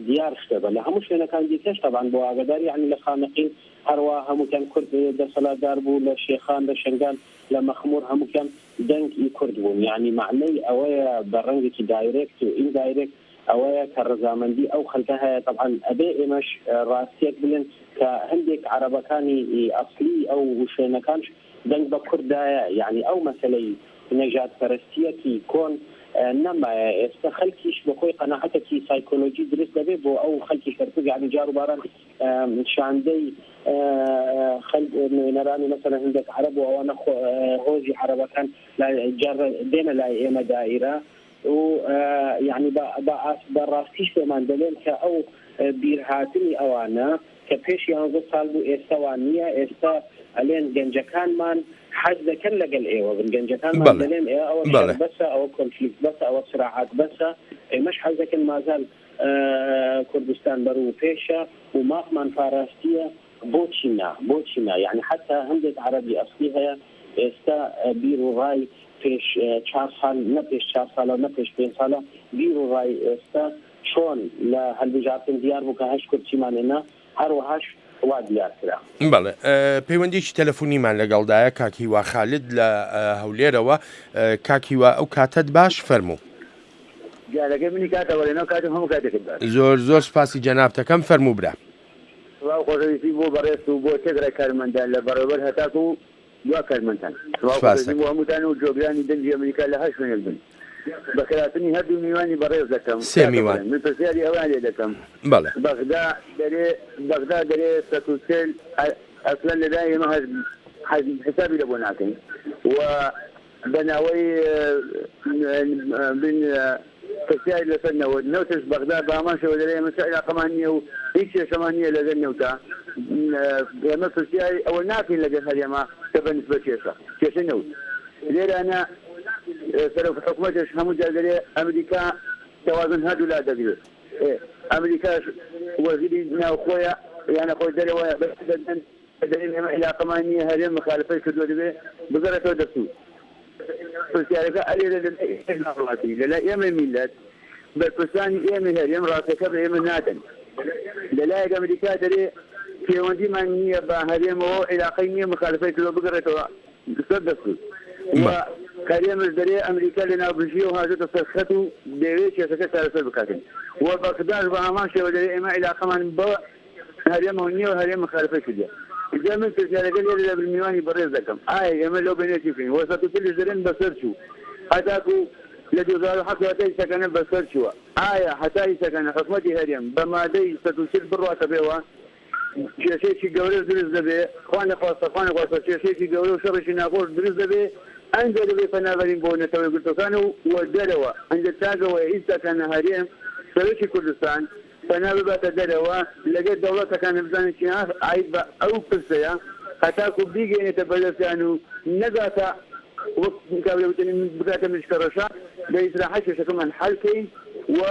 E: دیار شتە بە لە هەموو شوێنەکان دیکەش تەبعەن بۆ ئاگاداری یەعنی لە خانەقین هەروا هەمووکیان کورد دەسەلاتدار بوو لە شێخان لە شنگال لە مەخمور هەمووکیان دەنگ ئی کورد بوون یەعنی مەعنەی ئەوەیە بە ڕەنگێکی دایرێکت و ئیندایرێکت ئەوەیە کە ڕەزامەندی ئەو خەلکە هەیە تەبعەن ئەبێ ئێمەش ڕاستیەک بلێن کە هەندێک عەرەبەکانی ئەسلی ئەو شوێنەکانش دەنگ بە کورد دایە یەعنی ئەو مەسەلەی نەژاد پەرستیەکی کۆن نەمایە ئێستە خەلکیش بە خۆی قەناعەتەکی سایکۆلۆجی دروست دەبێ بۆ ئەو خەلکی کەرکوک یەعنی جار و باران شاندەی خەل نوێنەرانی مەسەلەن هەندێک عەرەب و ئەوانە هۆزی عەرەبەکان جار دێنە لای ئێمە دائیرە و یەعنی بە بە بە ڕاستیش پێمان دەلێن کە ئەو بیرهاتنی ئەوانە کە پێش یانزە سال بوو ئێستا وا نییە ئێستا ئەلێن گەنجەکانمان حەز دەکەن لەگەل ئێوە بن گەنجەکانمان
A: بەڵێ
E: دەلێن ئێ ئەوە شەر
A: بەڵێ.
E: بەسە ئەوە کۆنفلیکت بەسە ئەوە سراعات بەسە ئێمەش حەز دەکەن مازال کوردستان بەرو پێشە و مافمان پاراستیە بۆچی نا بۆچی نا یەعنی حەتا هەندێک عەرەبی ئەسلی هەیە ئێستا بیر و ڕای پێش چار سال نە پێش چار سالە و نە پێش پێنج سالە بیر و ڕای ئێستا چۆن لە هەلبژارتن دیار بوو کە هەشت کورسیمان هێنا هەروەهاش وا دیار کرا.
A: بەڵێ پەیوەندیەکی تەلەفونیمان لەگەڵدایە کاک هیوا خالد لە هەولێرەوە کاک هیوا ئەو کاتەت باش فەرموو.
F: گیانەکەی منی کاکە بەڵێ کاتم هەموو کاتێکت باش.
A: زۆر زۆر سپاسی جەنابتەکەم فەرموو برا.
F: سڵاو خۆشەویستی بۆ بەڕێزت و بۆ تێکڕای کارمەندان لە بەڕێوبەر هەتاکو دوا کارمەندتان. سڵاو
A: سپاس
F: خۆشەویستیم بۆ
A: دەکەم.
F: هەمووتان و جۆگرانی دەنگی ئەمریکا لە هەر شوێنێک بن. بەخێرهاتنی هەردوو میوانی بەڕێز دەکەم.
A: سێ
F: کاکە
A: میوان.
F: بەڵێن من پرسیاری ئەوەیان لێ دەکەم
A: بەڵێ.
F: بەغدا دەرێ بەغدا دەرێ 140 ئەسلەن لەلای ئێمە هەر حسابی لە بۆ ناکەین و بە ناوەی بن پرسیاری لەسەر نەوت، نەوتش بەغدا بە هەمان شێوە دەرێ ئێمە چ عیلاقەمان نییە و هیچ کێشەمان نییە لەگەر نەوتا، ئێمە پرسیاری ئەوە ناکەین لەگەر هەرێما کە بە نسبەت کێشە کێشەی نەوت لێرانە سەرۆک حکومەتش هەموو جار دەرێ ئەمریکا تەوازن هەردوولا دەگرێ ئەمریکاش وەزیری ناوخۆیە یانە خۆی دەرەوەیە بەس دەرێن ئێمە عیلاقەمان نییە هەرێم مخالفەی کردووە دەبێ بگەڕێتەوە دەستور. پرسیارەکە ئەلێرە لەلای ئێمەی هاوڵاتی، لەلای ئێمەی میللەت، بەرپرسانی ئێمەی هەرێم ڕاستیەکە بە ئێمە نادەن. لەلایەک ئەمریکا دەرێ پێوەندیمان نییە بە هەرێمەوە و عیلاقەی نییە مخالفەی کردووە بگەڕێتەوە سەر دەستور و هەرێمش دەرێ ئەمریکا لەناوبژییە و هاتۆتە سەر خەت و دەیەوێ کێشەکە چارەسەر بکاتن و بەغداش بە هەمان شێوە دەرێ ئێمە عیلاقەمان بە هەرێمەوە نییە و هەرێم مخالفەی کردیە. جا من پرسیارەکە لێرەدا بە میوانی بەڕێز دەکەم ئایا ئێمە لەو بەینە چی بکەین؟ وەسەت و تلیش دەرێن بەسەر چوو هەتاکو لە 2007 هەتا ئیستاکانە بەسەر چووە ئایا هەتا ئیستاکانە حکومەتی هەرێم بە مادەی 140 بڕواتە پێوە کێشەیەکی گەورەش دروست دەبێ خوا نەخواستە خوا نەخواستە کێشەیەکی گەورە و شەڕێکی ناخۆش دروست دەبێ ئەنجا دەبێ پەنا بەرین بۆ نەتەوە یەکگرتووەکان و و دەرەوە ئەنجا چاکەوەیە ئیستاکانە هەرێم سەرۆکی کوردستان پەنا بباتە دەرەوە لەگەر دەوڵەتەکان بزانن چیان عەیب بە ئەو پرسەیە هەتاکو بیگەینێتە بەردەستیان و نەگاتە وەک کابرا وتەنی بگاتە مشکە ڕەشە بە ئیسراحەت کێشەکەمان حەل کەین و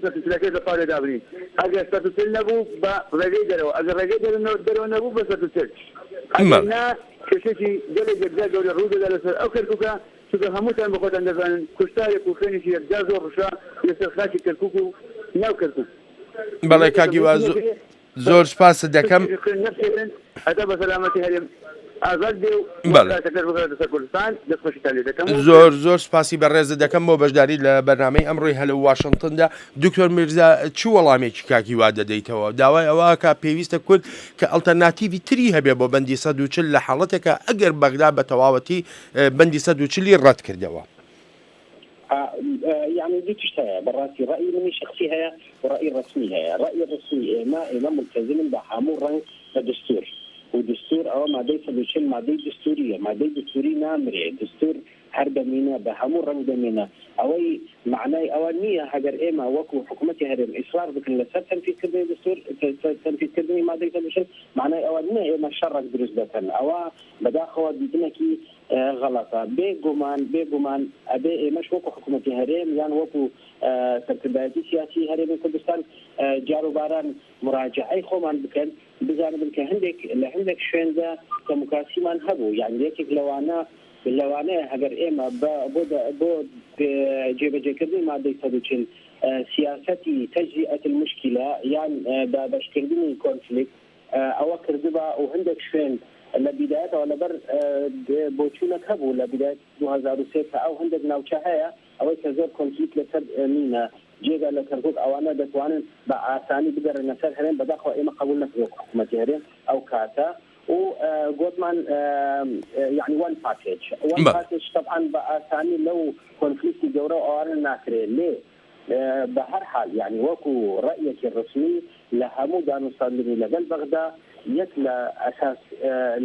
F: سەتوچلەکەش لە پاڵێ دابنین ئەگەر 140 نەبوو بە ڕێگەی دەرەوە ئەگەر ڕێگەی دەرەوە نەبوو بە 140 ئەگەر نا کێشەکی گەلێک یەکجار گەورە ڕوو دەدا لەسەر ئەو کەرکوکە چونکە هەمووتان بە خۆتان دەزانن کوشتارێک و خوێنێکی یەکجار زۆر ڕشا لەسەر خاکی کەرکوک و ناو کەرکوک.
A: بەڵێ کاک هیوا زۆر سوپاست دەکەم.
F: پشتی خوێن نەپچێتن هەتا بە سەلامەتی هەرێم ئازاد بێ و
A: بەڵێ.
F: کاتەکەش بگەڕێتە سەر کوردستان دەستخۆشیتان لێ دەکەم و
A: زۆر زۆر سوپاسی بەڕێزت دەکەم بۆ بەشداریت لە بەرنامەی ئەمڕۆی هەلۆ واشنتندا. دکتۆر میرزا چ وەڵامێکی کاک هیوا دەدەیتەوە؟ داوای ئەوە ئەکا پێویستە کورد کە ئەڵتەرناتیڤی تری هەبێ بۆ بەندی 140 لە حاڵەتێکا ئەگەر بەغدا بە تەواوەتی بەندی 140 ی ڕەت کردەوە.
E: یانی دوو تشت هەیە بەڕاستی ڕەئی منی شەخسی هەیە و ڕەئی ڕەسمی هەیە ڕەئی ڕەسمی ئێمە ئێمە مولتەزمن بە هەموو ڕەنگ بە دستور. و دستور ئەوە مادەی 140 مادەی دستوریە مادەی دستوری نامرێ دستور هەر دەمینە بە هەموو ڕەنگ دەمێنە ئەوەی مەعنای ئەوە نییە هەگەر ئێمە وەکو حکومەتی هەرێم ئیسرار بکەن لەسەر تەنفیز کردنی دستور تەنفیز کردنی مادەی 140 مەعنای ئەوە نییە ئێمە شەڕێک دروست دەکەن ئەوە بەداخەوە دیتنێکی غەڵەتە بێ گومان بێ گومان ئەبێ ئێمەش وەکو حکومەتی هەرێم یان وەکو سەرکردایەتی سیاسی هەرێمی کوردستان جاروباران مراجعەی خۆمان بکەن بزانبن کە هەندێک لە هەندێک شوێندا کەموکاسیمان هەبوو یان یەکێک لەوانە لەوانەیە ئەگەر ئێمە بە بۆ بۆ جێبەجێکردنی مادەی 140 سیاسەتی تەجزیئەت المشکلە یان دابەشکردنی کۆنفلیکت ئەوە کردبا و هەندێک شوێن لە بیدایەتەوە لەبەر بۆچوونەک هەبوو لە بیدایەت 2003 کە ئەو هەندێک ناوچە هەیە ئەوەی کە زۆر کۆنفلیکت لەسەر نینە جێگا لە کەرکوک ئەوانە دەتوانن بە ئاسانی بگەڕێنە سەر هەرێم بەداخەوە ئێمە قبول نەکرد وەک حکوومەتی هەرێم ئەو کاتە و گۆتمان یعنی وان پاکێج وان پاکێج طبعا بە ئاسانی لەو کۆنفلیکتی گەورە و ئەوانە ناکرێ لێ بە هەر حال یعنی وەکو ڕەئیەکی ڕسمی لە هەموو دانوستاندنی لەگەل بەغدا یەک لە ئەساس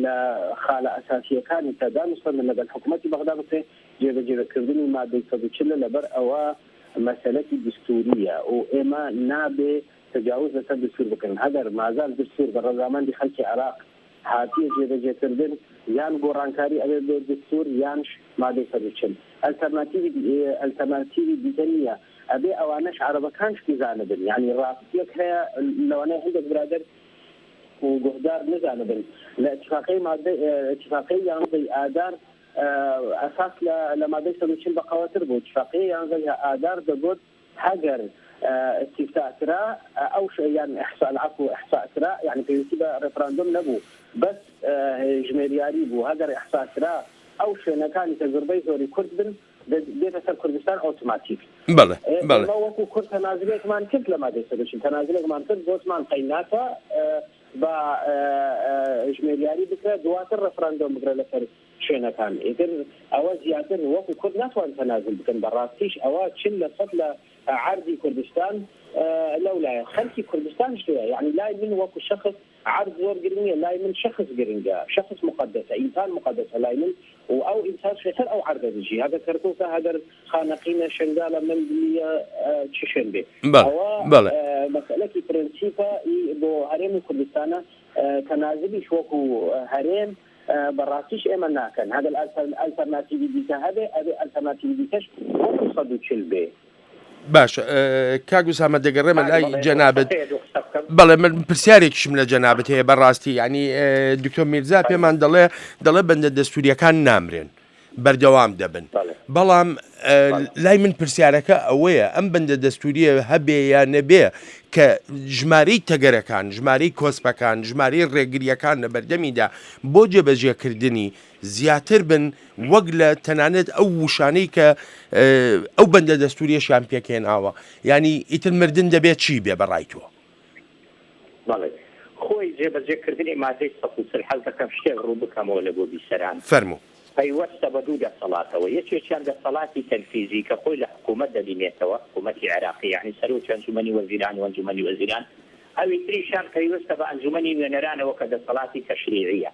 E: لە خالە ئەساسیەکانی کە دانوستاندن لەگەل حکوومەتی بەغدا بکرێ جێبەجێکردنی مادەی 140 لەبەر ئەوە مەسەلەکی دستوریە و ئێمە نابێ تەجاوز لەسەر دستور بکەن ئەگەر مازال دستور بە ڕەزامەندی خەلکی عێراق هاتیە جێبەجێکردن یان گۆڕانکاری ئەبێ بێ دستور یانش مادەی 140 ئەلتەرناتیڤی ئەلتەرناتیڤی دیکە نییە ئەبێ ئەوانەش عەرەبەکانش بزانبن یانی ڕاستیەک هەیە لەوانەیە هەندێک برادەر و گوهدار نزانبن لە اتفاقی مادە اتفاقی یانزەی ئادار ئەساس لە لە مادەی 140 بەقەوەتر بوو اتفاقی یانزەی ئادار دەگوت هەگەر استفتاء کرا ئەو یان احصاء العفو احصاء کرا یعنی پێویستی بە ڕێفراندۆم نەبوو بەس ژمێریاری بوو هەگەر احصاء کرا ئەو شوێنەکانی کە زۆربەی زۆری کورد بن دێتە سەر کوردستان ئۆتۆماتیک.
A: بەڵێ بەڵێ.
E: ئێمە وەکو کورد تەنازلێکمان کرد لە مادەی 140 تەنازلێکمان کرد گۆتمان قەیناکە با ژمێریاری بکرێ دواتر ڕێفراندۆم بکرێ لەسەر شوێنەکان ئیتر ئەوە زیاتر وەکو کورد ناتوان تەنازول بکەن بەڕاستیش ئەوە 40 لە سەد لە عەرزی کوردستان لەولایە خەلکی کوردستانش لێیە یانی لای من وەکو شەخس عەرز زۆر گرنگ نیە لای من شەخس گرنگە شەخس موقەدەسە ئینسان موقەدەسە لای من و ئەو ئینسانش لەسەر ئەو عەردە دژی هەگەر کەرکوکە هەگەر خانەقینە شنگالە مەندلیە چ شوێن بێ ئەوە مەسئلەکی پرەنسیپە بۆ هەرێمی کوردستانە تەنازلیش وەکو هەرێم بەڕاستیش ئێمە ناکەن هەگەر ئەلتەرناتیڤی دیکە هەبێ ئەبێ ئەلتەرناتیڤی دیکەش وەکو 140 بێ.
A: باشە کاک ئوسامە دەگەڕێمە لای جەنابت بەڵێ من پرسیارێکیشم لە جەنابت هەیە بەڕاستی ینی دکتۆر میرزا پێمان دەڵێ دەڵێ بەندە دەستوریەکان نامرێن بەردەوام دەبن بەڵام لای من پرسیارەکە ئەوەیە ئەم بەندە دەستوریە هەبێ یا نەبێ کە ژمارەی تەگەرەکان ژمارەی کۆسپەکان ژمارەی ڕێگریەکان لە بەردەمیدا بۆ جێبەجێکردنی زیاتر بن وەک لە تەنانەت ئەو وشانەی کە ئەو بەندە دەستوریەشیان پێکهێناوە یانی ئیتر مردن دەبێت چی بێ بەڕای تۆ؟
D: بەڵێ خۆی جێبەجێکردنی مادەی 140 حەز دەکەم شتێک ڕوون بکەمەوە لە بۆ بیسەران.
A: فەرموو.
D: پەیوەستە بە دوو دەسەڵاتەوە، یەکێکیان دەسەڵاتی تەنفیزی کە خۆی لە حکوومەت دەبینێتەوە، حکوومەتی عێراقی یانی سەرۆکی ئەنجوومەنی وەزیران و ئەنجوومەنی وەزیران، ئەوی تریشیان پەیوەستە بە ئەنجوومەنی نوێنەرانەوە کە دەسەڵاتی تەشریعییە.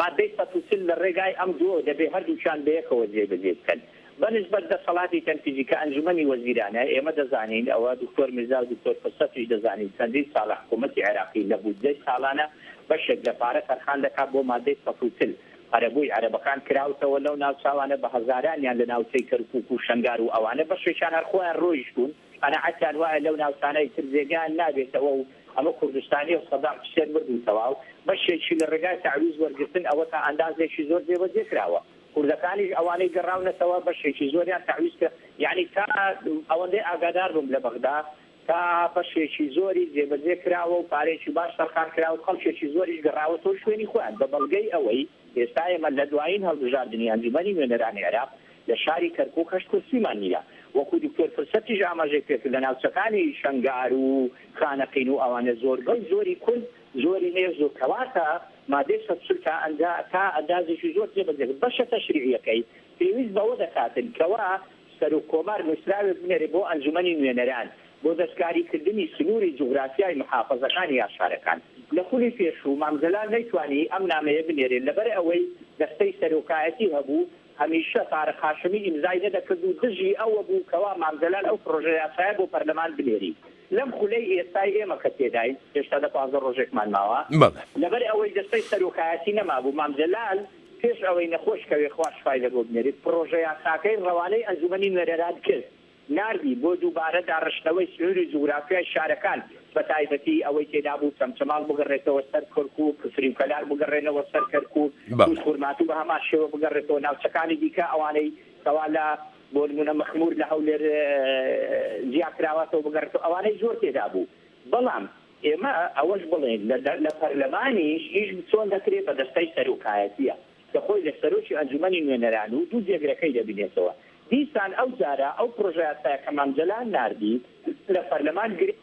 D: مادەی 140 لە ڕێگای ئەم دووەوە دەبێ هەردووکیان بەیەکەوە جێبەجێ بکەن. بە نسبەت دەسەڵاتی تەنفیزی کە ئەنجومەنی وەزیرانە، ئێمە دەزانین، ئەوە دکتۆر میرزا و دکتۆر فرسەتیش دەزانین چەندین ساڵە حکوومەتی عێراقی لە بودجەی ساڵانە بەشێک لە پارە تەرخان دەکات بۆ مادەی 140 قەرەبووی عەرەبەکان کراوتەوە لەو ناوچاوانە بە هەزارانیان لە ناوچەی کەرکووک و شەنگار و ئەوانە بەشێکیان هەر خۆیان ڕۆیشتوون قەناعەتیان وایە لەو ناوچانە ئیتر جێگایان نابێتەوە و ئەمە کوردستانیە و سەدام حوسێن مرد و تەواو، بەشێکی لە ڕێگای تەعویز وەرگرتن ئەوە تا ئەندازێکی زۆر جێبەجێ کراوە، کوردەکانیش ئەوانەی گەڕاونەتەوە بەشێکی زۆریان تەعویز کرا، یەعنی تا ئەوەندەی ئاگادار بم لە بەغدا تا بەشێکی زۆری جێبەجێ کراوە و پارەیەکی باش تەرخان کراوە و خەڵکێکی زۆریش گەڕاوەتەوە شوێنی خۆیان بە بەڵگەی ئەوەی ئێستا ئێمە لە دوایین هەڵبژاردنی ئەنجومەنی نوێنەرانی عێراق لە شاری کەرکوک هەشت کورسیمان نییە، وەکو دکتۆر فرسەتیش ئاماژەی پێکرد لە ناوچەکانی شەنگار و خانەقین و ئەوانە زۆربەی زۆری کورد زۆرینەیە زۆر کەواتە مادەی 140 تا ئەنجا تا ئەندازێکی زۆر جێبەجێ بەشە تەشریعیەکەی پێویست بەوە دەکاتن کەوا سەرۆک کۆمار نوسراوێک بنێرێ بۆ ئەنجومەنی نوێنەران بۆ دەستکاری کردنی سنوری جوگرافیای محافەزەکان یا شارەکان. لە خولی پێشوو مام جەلال نەیتوانی ئەم نامەیە بنێرێ لەبەر ئەوەی دەستەی سەرۆکایەتی هەبوو هەمیشە تارق هاشمی ئیمزای نەدەکرد و دژی ئەوە بوو کەوا مام جەلال ئەو پڕۆژە یاسایە بۆ پەرلەمان بنێری. لەم خولەی ئێستای ئێمە کە تێداین هێشتا دە 15 ڕۆژێکمان ماوە
A: بەڵێ.
D: لەبەر ئەوەی دەستەی سەرۆکایەتی نەمابوو مام جەلال پێش ئەوەی نەخۆش کەوێ خوا شفای لە بۆ بنێرێت پڕۆژە یاساکەی ڕەوانەی ئەنجومەنی نوێنەران کرد ناردی بۆ دووبارە داڕشتنەوەی سنووری جوگرافیای شارەکان، بەتایبەتی ئەوەی تێدابوو چەمچەماڵ بگەڕێتەوە سەر کەرکووک، کفری و کەلار بگەڕێنەوە سەر کەرکووک، دووزخورماتوو بە هەمان شێوە بگەڕێتەوە ناوچەکانی دیکە، ئەوانەی کەوا لە بۆ نموونە مەخموور لە هەولێر جیاکراوەتەوە بگەڕێتەوە، ئەوانەی زۆر تێدابوو. بەڵام ئێمە ئەوەش بڵێین لە پەرلەمانیش ئیش چۆن دەکرێت بە دەستەی سەرۆکایەتییە. کە خۆی لە سەرۆکی ئەنجومەنی نوێنەران و دوو جێگرەکەی دەبینێتەوە. دیسان ئەو جارە ئەو پرۆژەیاسایە کە مام جەلال ناردی لە پەرلەمان گرێ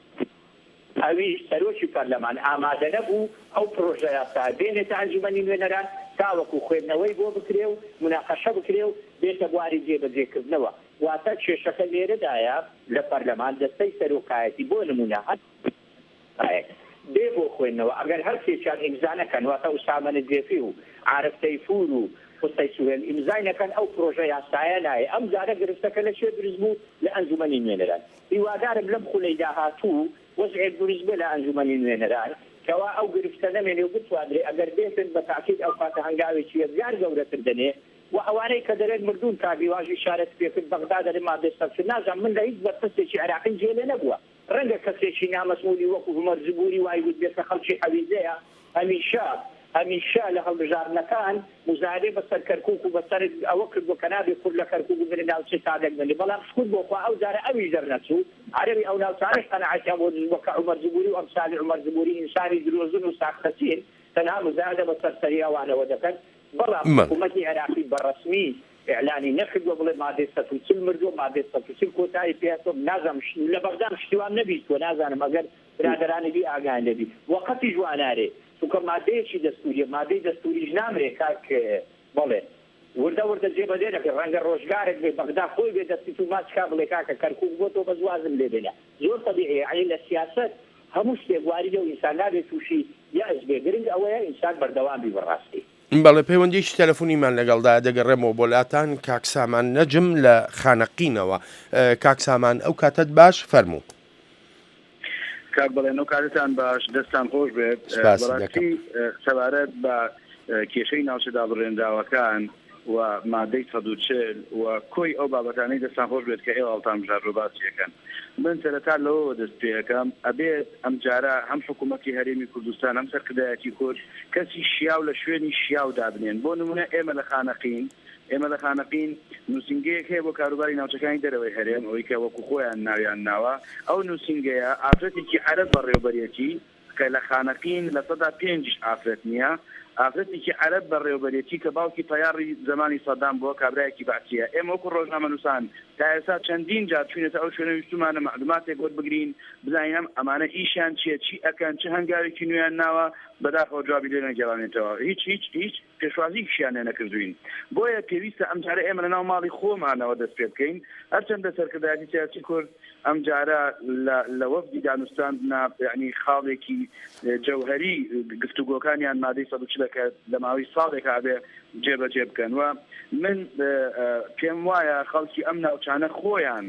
D: ئەویش سەرۆکی پەرلەمان ئامادەنەبوو ئەو پرۆژەیاسایە بێنێتە ئەنجومەنی نوێنەران تاوەکو خوێندنەوەی بۆ بکرێ و موناقەشە بکرێ و بێتە بواری جێبەجێکردنەوە. واتە کێشەکە لێرەدایە لە پەرلەمان دەستەی سەرۆکایەتی بۆ نمونە هەر بایەک بێ بۆ خوێندنەوە ئەگەر هەر سێکیان ئیمزا نەکەن واتە ئوسامە نجێفی و عارف تەیفور و قوسەی سوهێل ئیمزای نەکەن ئەو پرۆژە یاسایە نایێ ئەم جارە گرفتەکە لە کوێ دروست بوو لە ئەنجومەنی نوێنەران هیوادارم لەم خولەی داهاتوو وەزعێک دروست بێ لە ئەنجومەنی نوێنەران کەوا ئەو گرفتە نەمێنێ و بتوانرێ ئەگەر بێتن بە تاکید ئەو کاتە هەنگاوێکی یەکجار گەورەتر دەنێ و ئەوانەی کە دەرێن مردوون کاک هیواش ئیشارەت پێکرد بەغدا دەرێ مادەی 140 نازانم من لە هیچ بەرپرسێکی عێراقیم جێ لێ نەبووە ڕەنگە کەسێکی نامەسئولی وەکو عومەر جبوری وای وتبێت کە خەڵکی حەویجەیە، هەمیشە هەمیشە لە هەڵبژاردنەکان موزایەدەی بەسەر کەرکوک و بەسەر ئەوە کردوە کە نابێ کورد لە کەرکوک بمێنێ ناوچەی سادەک بمێنێ، بەڵام شکور بۆ خوا ئەو جارە ئەویش دەرنەچوو، عەرەبی ئەو ناوچانەش قەناعەتیان بۆ دروست بوە کە عومەر جبوری و ئەمسالی عومەر جبوری ئینسانی درۆزن و ساختەچین تەنها موزایەدە بەسەر سەری ئەوانەوە دەکەن، بەڵام حکومەتی عێراقی بە ڕەسمی ئیعلانی نەکردوە بڵێ مادەی 140 مردوە مادەی 140 کۆتایی پێ هاتوە نازانم لە بەغدام شتی وام نەبیستوە نازانم ئەگەر برادەرانی دی ئاگایان لێ بی وە قەتیش وا نارێ چونکە مادەیەکی دەستوریە مادەی دەستوریش نامرێ کاک بەڵێ وردە وردە جێ بەجێ دەکرێ ڕەنگە ڕۆژگارێک بێ بەغدا خۆی بێ دەستی تو ماچ کا بڵێ کاکە کەرکوک بۆ تۆ بەس وازم لێ بێنە زۆر تەبیعیە یەعنی لە سیاسەت هەموو شتێک واریدە و ئینسان نابێ توشی یەئس بێ گرنگ ئەوەیە ئینسان بەردەوام بی بەڕاستی.
A: بەڵێ پەیوەندیەکی تەلەفونیمان لەگەڵدایە دەگەڕێمەوە بۆ لاتان کاک سامان نەجم لە خانەقینەوە کاک سامان ئەو کاتەت باش فەرموو.
G: کاک بەڵێن ئەو کاتتان باش دەستان خۆش بێت
A: سپاست دەکەم.
G: بەڕاستی سەبارەت بە کێشەی ناوچە دابڕێنراوەکان و مادەی 140 و کۆی ئەو بابەتانەی دەستان خۆش بێت کە ئێوە هەڵتان بژاردوە باسی ئەکەن من سەرەتا لەوەوە دەست پێ ئەکەم ئەبێت ئەمجارە هەم حکوومەتی هەرێمی کوردستان هەم سەرکردایەتی کورد کەسی شیاو لە شوێنی شیاو دابنێن بۆ نمونە ئێمە لە خانەقین ئێمە لە خانەقین نووسینگەیەک هەیە بۆ کاروباری ناوچەکانی دەرەوەی هەرێم ئەوەی کە وەکو خۆیان ناویان ناوە ئەو نووسینگەیە ئافرەتێکی عەرەب بەڕێوبەرێتی کە لە خانەقین لە سەدا پێنجیش ئافرەت نییە، ئافرەتێکی عەرەب بەڕێوبەرێتی کە باوکی تەیاڕی زەمانی سەدام بووە، کابرایەکی بەعسییە. ئێمە وەکو ڕۆژنامەنووسان تا ئێستا چەندین جار چووینەتە ئەو شوێنە ویستوومانە مەعلوماتێک وەربگرین بزانین ئەم ئەمانە ئیشیان چییە، چی ئەکەن، چ هەنگاوێکی نوێیان ناوە، بەداخەوە جوابی لێ نەگێڕانێتەوە. هیچ هیچ هیچ پێشوازییەکیشیان لێ نەکردووین. بۆیە پێویستە ئەمجارە ئێمە لەناو ماڵی خۆمانەوە دەست پێ بکەین. هەرچەندە سەرکردایەتی سیاسی کورد ئەمجارە لە لە وەفدی دانوستاندنا یانی خاڵێکی جەوهەری گفتوگۆکانیان مادەی 140 کە لە ماوەی ساڵێکا ئەبێ جێبەجێ بکەن و من پێم وایە خەڵکی ئەم ناوچانە خۆیان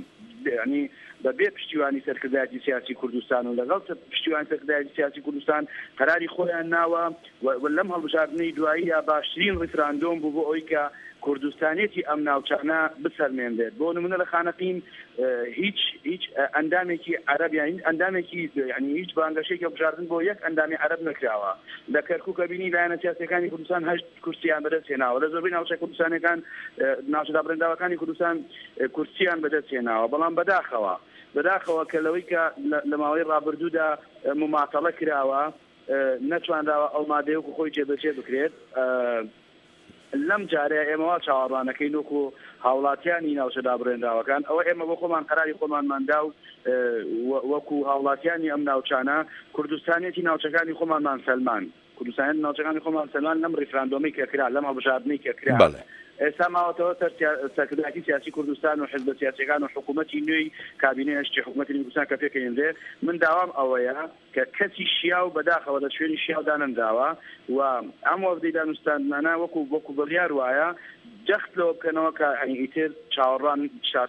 G: یانی بە بێ پشتیوانی سەرکردایەتی سیاسی کوردستان و لەگەڵ پشتیوانی سەرکردایەتی سیاسی کوردستان قەراری خۆیان ناوە و لەم هەڵبژاردنەی دواییدا باشترین ڕیفراندۆم بوو بۆ ئەوەی کە کوردستانیەتی ئەم ناوچانە بسەلمێنرێت. بۆ نموونە لە خانەقین هیچ هیچ ئەندامێکی عەرەب یان هیچ ئەندامێکی یانی هیچ بانگەشەیەکی هەڵبژاردن بۆ یەک ئەندامی عەرەب نەکراوە. لە کەرکووک ئەبینی لایەنە سیاسییەکانی کوردستان هەشت کورسییان بەدەست هێناوە. لە زۆربەی ناوچە کوردستانییەکان ناوچە دابڕێنراوەکانی کوردستان کورسییان بەدەست هێناوە. بەڵام بەداخەوە بەداخەوە کە لەوەی کە لە ماوەی ڕابردوودا موماتەڵە کراوە نەتوانراوە ئەو مادەیە وەکو خۆی جێبەجێ بکرێت. لەم جارەیە ئێمە وا چاوەڕوانەکەین وەکو هاوڵاتیانی ناوچە دابڕێنراوەکان، ئەوە ئێمە بۆ خۆمان قەراری خۆمانمان دا و وەکو هاوڵاتیانی ئەم ناوچانە کوردستانیەتی ناوچەکانی خۆمانمان سەلماند. کوردستان ناوچەکانی خۆمان سەلمان لەم ڕیفراندۆمەی کە کرا لەم هەڵبژاردنەی کە کرا ئێستا ماوەتەوە سەر سەرکردایەتی سیاسی کوردستان و حزبە سیاسیەکان و حکوومەتی نوێی کابینەی هەشتی حکوومەتی نوێی کوردستان کە پێکهێنرێ من داوام ئەوەیە کە کەسی شیاو بەداخەوە لە شوێنی شیاو دانەنراوە و ئەم وەفدەی دانوستاندنانە وەکو وەکو بڕیار وایە جەخت لەوە بکەنەوە کە یانی ئیتر چاوەڕوان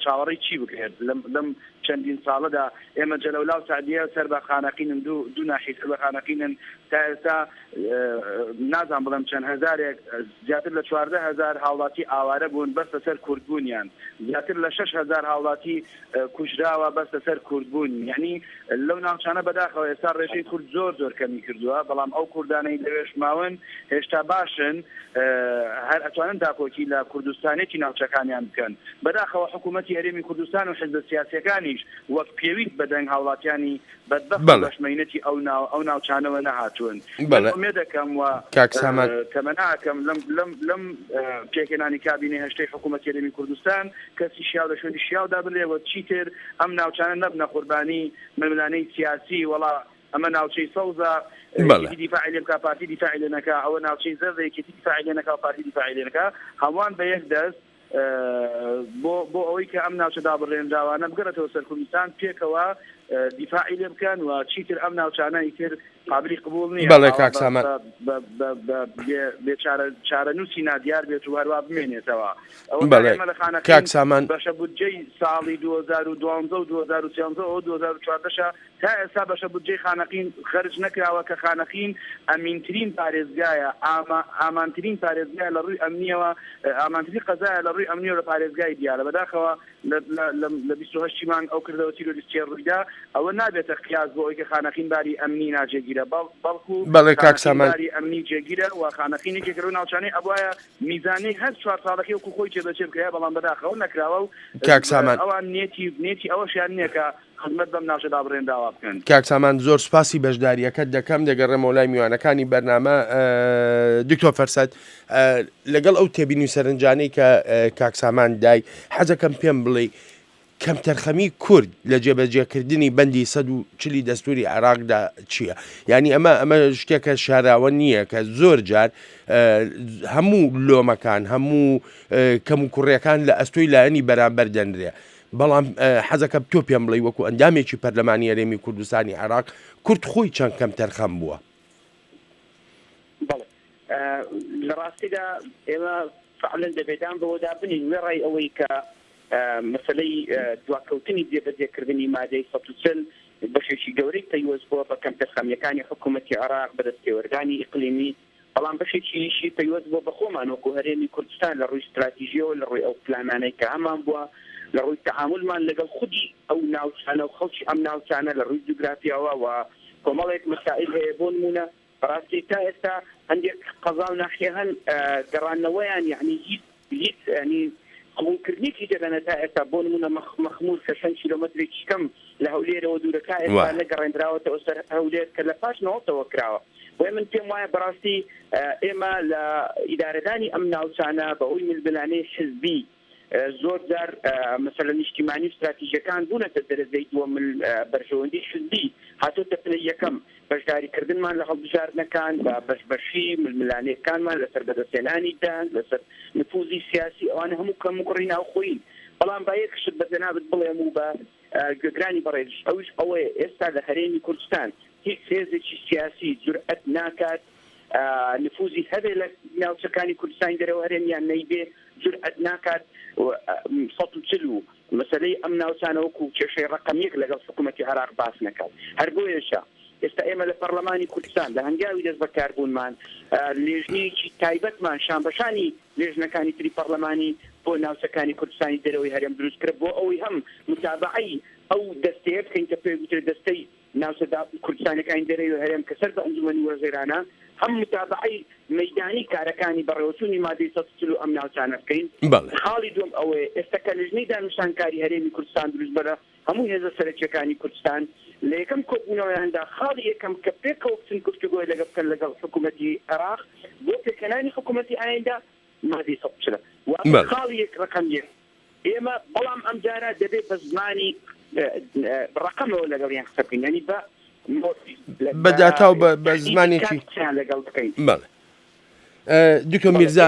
G: چاوەڕێی چی بکرێت لەم لەم چەندین ساڵەدا ئێمە جەلەولا و سەعدیە سەر بە خانەقینن دوو دوو ناحیە سەر بە خانەقینن تا ئێستا نازانم بڵێم چەند هەزارێک زیاتر لە 14 هەزار هاوڵاتی ئاوارە بوون بەس لەسەر کوردبوونیان زیاتر لە 6 هەزار هاوڵاتی کوژراوە بەس لەسەر کوردبوون یعنی لەو ناوچانە بەداخەوە ئێستا ڕێژەی کورد زۆر زۆر کەمی کردووە بەڵام ئەو کوردانەی لەوێش ماون هێشتا باشن هەر ئەتوانن داکۆکی لە کوردستانێتی ناوچەکانیان بکەن بەداخەوە حکوومەتی هەرێمی کوردستان و حزبە سیاسیەکانیش وەک پێویست بەدەنگ هاوڵاتیانی بەدبەخت و بەشمەینەتی ئەو ناو ئەو ناوچانەوە نەهاتوون. من ئومێد ئەکەم و تەمەنا ئەکەم لەم لەم لەم پێکهێنانی کابینەی هەشتەی حکوومەتی هەرێمی کوردستان کەسی شیاو لە شوێنی شیاو دابنرێ و چیتر ئەم ناوچانە نەبنە قوربانی ململانێی سیاسی وەڵا ئەمە ناوچەی سەوزە یەکێتی دیفاعی لێ بکا پارتی دیفاعی لێ نەکا ئەوە ناوچەی زەردە یەکێتی دیفاعی لێ نەکا و پارتی دیفاعی لێ نەکا هەمووان بە یەک دەست بۆ بۆ ئەوەی کە ئەم ناوچە دابڕێنراوانە بگەڕێتەوە سەر کوردستان پێکەوە دیفاعی لێ بکەن و چیتر ئەم ناوچانە ئیتر قابلی قبوڵ نییە
A: بەڵێ کاک سامان.
G: بێ چارە چارەنووسی نادیار بێت و هەروا بمێنێتەوە ئەوە
A: بەڵێ
G: ئێمە لە خانەقین
A: کاک سامان.
G: بەشە بودجەی ساڵی 2012 و 2013 و 2014 شە تا ئێستا بەشە بودجەی خانەقین خەرج نەکراوە کە خانەقین ئەمینترین پارێزگایە ئاما ئامانترین پارێزگایە لە ڕووی ئەمنیەوە ئامانترین قەزایە لە ڕووی ئەمنیەوە لە پارێزگای دیالە بەداخەوە لە لە لە لە 28 مانگ ئەو کردەوە تیرۆریستیە ڕوویدا ئەوە نابێتە قیاس بۆ ئەوەی کە خانەقین باری ئەمنی ناجێگیرە بەڵ بەڵکو
A: بەڵێ کاک
G: خانەقین
A: سامان.
G: باری ئەمنی جێگیرە و خانەقین یەکێکە لەو ناوچانەی ئەبوایە میزانیەی هەر چوار ساڵەکەی وەکو خۆی جێبەجێ بکرایە بەڵام بەداخەوە نەکراوە و
A: کاک سامان.
G: ئەوان نیەتی نیەتی ئەوەشیان نیە کە خزمەت بەم ناوچە دابڕێنراوە بکەن.
A: کاک سامان زۆر سوپاسی بەشداریەکەت دەکەم، دەگەڕێمەوە لای میوانەکانی بەرنامە. دکتۆر فەرسەت لەگەڵ ئەو تێبینی و سەرنجانەی کە کاک سامان دای، حەزەکەم پێم بڵێی کەمتەرخەمی کورد لە جێبەجێکردنی بەندی 140 دەستوری عێراقدا چییە؟ یانی ئەمە ئەمە شتێکە شاراوە نییە کە زۆر جار هەموو لۆمەکان هەموو کەموکوڕیەکان لە ئەستۆی لایەنی بەرامبەر دەنرێ. بەڵام حەزەکەم تۆ پێم بڵێی وەکو ئەندامێکی پەرلەمانی هەرێمی کوردستانی عێراق کورد خۆی چەند کەمتەرخەم بووە؟
C: بەڵێ لە ڕاستیدا ئێمە فعلەن دەبێ دان بەوەدا بنین وێڕای ئەوەی کە مەسەلەی دواکەوتنی جێبەجێکردنی مادەی 140 بەشێکی گەورەی پەیوەست بووە بە کەمتەرخەمییەکانی حکوومەتی عێراق بە دەستێوەردانی ئیقلیمی بەڵام بەشێکیشی پەیوەست بووە بە خۆمان وەکو هەرێمی کوردستان لە ڕووی ستراتیژیەوە، لە ڕووی ئەو پلانانەی کە هەمان بووە، لە ڕووی تەعامولمان لەگەڵ خودی ئەو ناوچانە و خەڵکی ئەم ناوچانە لە ڕووی جوگرافیاوە و کۆمەڵێک مەسائیل هەیە بۆ نموونە بەڕاستی تا ئێستا هەندێک قەزا و ناحیە هەن گەڕاندنەوەیان یەعنی هیچ هیچ یانی قبوڵکردنێکی تێدا تا ئێستا بۆ نمونە مەخمور کە چەند کیلۆمەترێکی کەم لە هەولێرەوە دوورە تا ئێستا نەگەڕێندراوەتەوە سەر هەولێر کە لە پاش نەوەتەوە کراوە بۆیە من پێم وایە بەڕاستی ئێمە لە ئیدارەدانی ئەم ناوچانە بەهۆی ململانێی حزبی زۆر جار مەسەلە نیشتیمانی و ستراتیژیەکان بوونەتە دەرەجەی دووەم بەرژەوەندی حزبی هاتۆتە پلەی یەکەم بەشداریکردنمان لە هەڵبژاردنەکان بە بەش بەشی ململانێکانمان لەسەر بەدەستهێنانی دەنگ لەسەر نفوزی سیاسی ئەوانە هەموو کەموکوڕی ناوخۆیین بەڵام با یەک شت بە جەنابت بڵێم و بە گوێگرانی بەڕێزیش ئەویش ئەوەیە ئێستا لە هەرێمی کوردستان هیچ هێزێکی سیاسی جورئەت ناکات نفوزی هەبێ لە ناوچەکانی کوردستانی دەرەوە هەرێم یان نەیبێ جورئەت ناکات 140 و مەسەلەی ئەم ناوچانە وەکو کێشەی ڕەقەم یەک لەگەڵ حکوومەتی عێراق باس نەکات. هەر بۆیەشە ئێستا ئێمە لە پەڕلەمانی کوردستان لە هەنگاوی دەستبەکاربوونمان لێژنەیەکی تایبەتمان شانبەشانی لێژنەکانی تری پەڕلەمانی بۆ ناوچەکانی کوردستانی دەرەوەی هەرێم دروست کرد بۆ ئەوەی هەم متابەعەی ئەو دەستەیە بکەین کە پێی گوترێت دەستەی ناوچە کوردستانیەکانی دەرەوی هەرێم کە سەر بە ئەنجومەنی وەزیرانە، هەم متابەعەی مەیدانی کارەکانی بەڕێوەچوونی مادەی 140 و ئەم ناوچانە بکەین. خاڵی دووەم ئەوەیە ئێستا کە لیژنەی دانوستانکاری هەرێمی کوردستان دروست بە لە هەموو هێزە سەرەکیەکانی کوردستان لە یەکەم کۆبوونەوەیاندا خاڵی یەکەم کە پێکەوە بچن گفتوگۆی لەگەڵ بکەن لەگەڵ حکوومەتی عێراق بۆ پێکهێنانی حکوومەتی ئایندە مادەی 140 واتە خاڵی یەک ڕەقەم یەک ئێمە بەڵام ئەمجارە دەبێت بە زمانی ڕەقەمەوە لەگەڵیان قسە بکەین یانی بە.
A: بە داتا و بە زمانێکی
C: لەگەڵ بکەین.
A: بەڵێ دکتۆر میرزا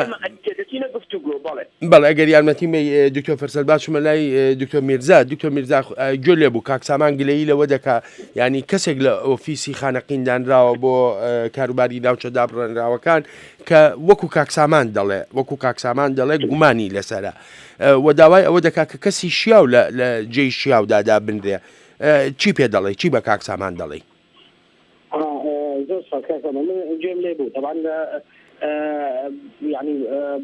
A: بەڵێ ئەگەر یارمەتیم بەی دکتۆر فرسەت با چمە لای دکتۆر میرزا دکتۆر میرزا گوێ لێ بوو کاک سامان گلەیی لەوە دەکا ینی کەسێک لە ئۆفیسی خانەقین دانراوە بۆ کاروباری ناوچە دابڕێنراوەکان کە وەکو کاک سامان دەڵێ وەکو کاک سامان دەڵێ گومانی لەسرە و داوای ئەوە دەکا کە کەسی شیاو لە جێی شیاودا دابنرێ چی پێ دەڵێ چی بە کاک سامان دەڵێی؟
E: زۆر سپاس کاک سامان من گوێم لێ بوو تەبعەن یعنی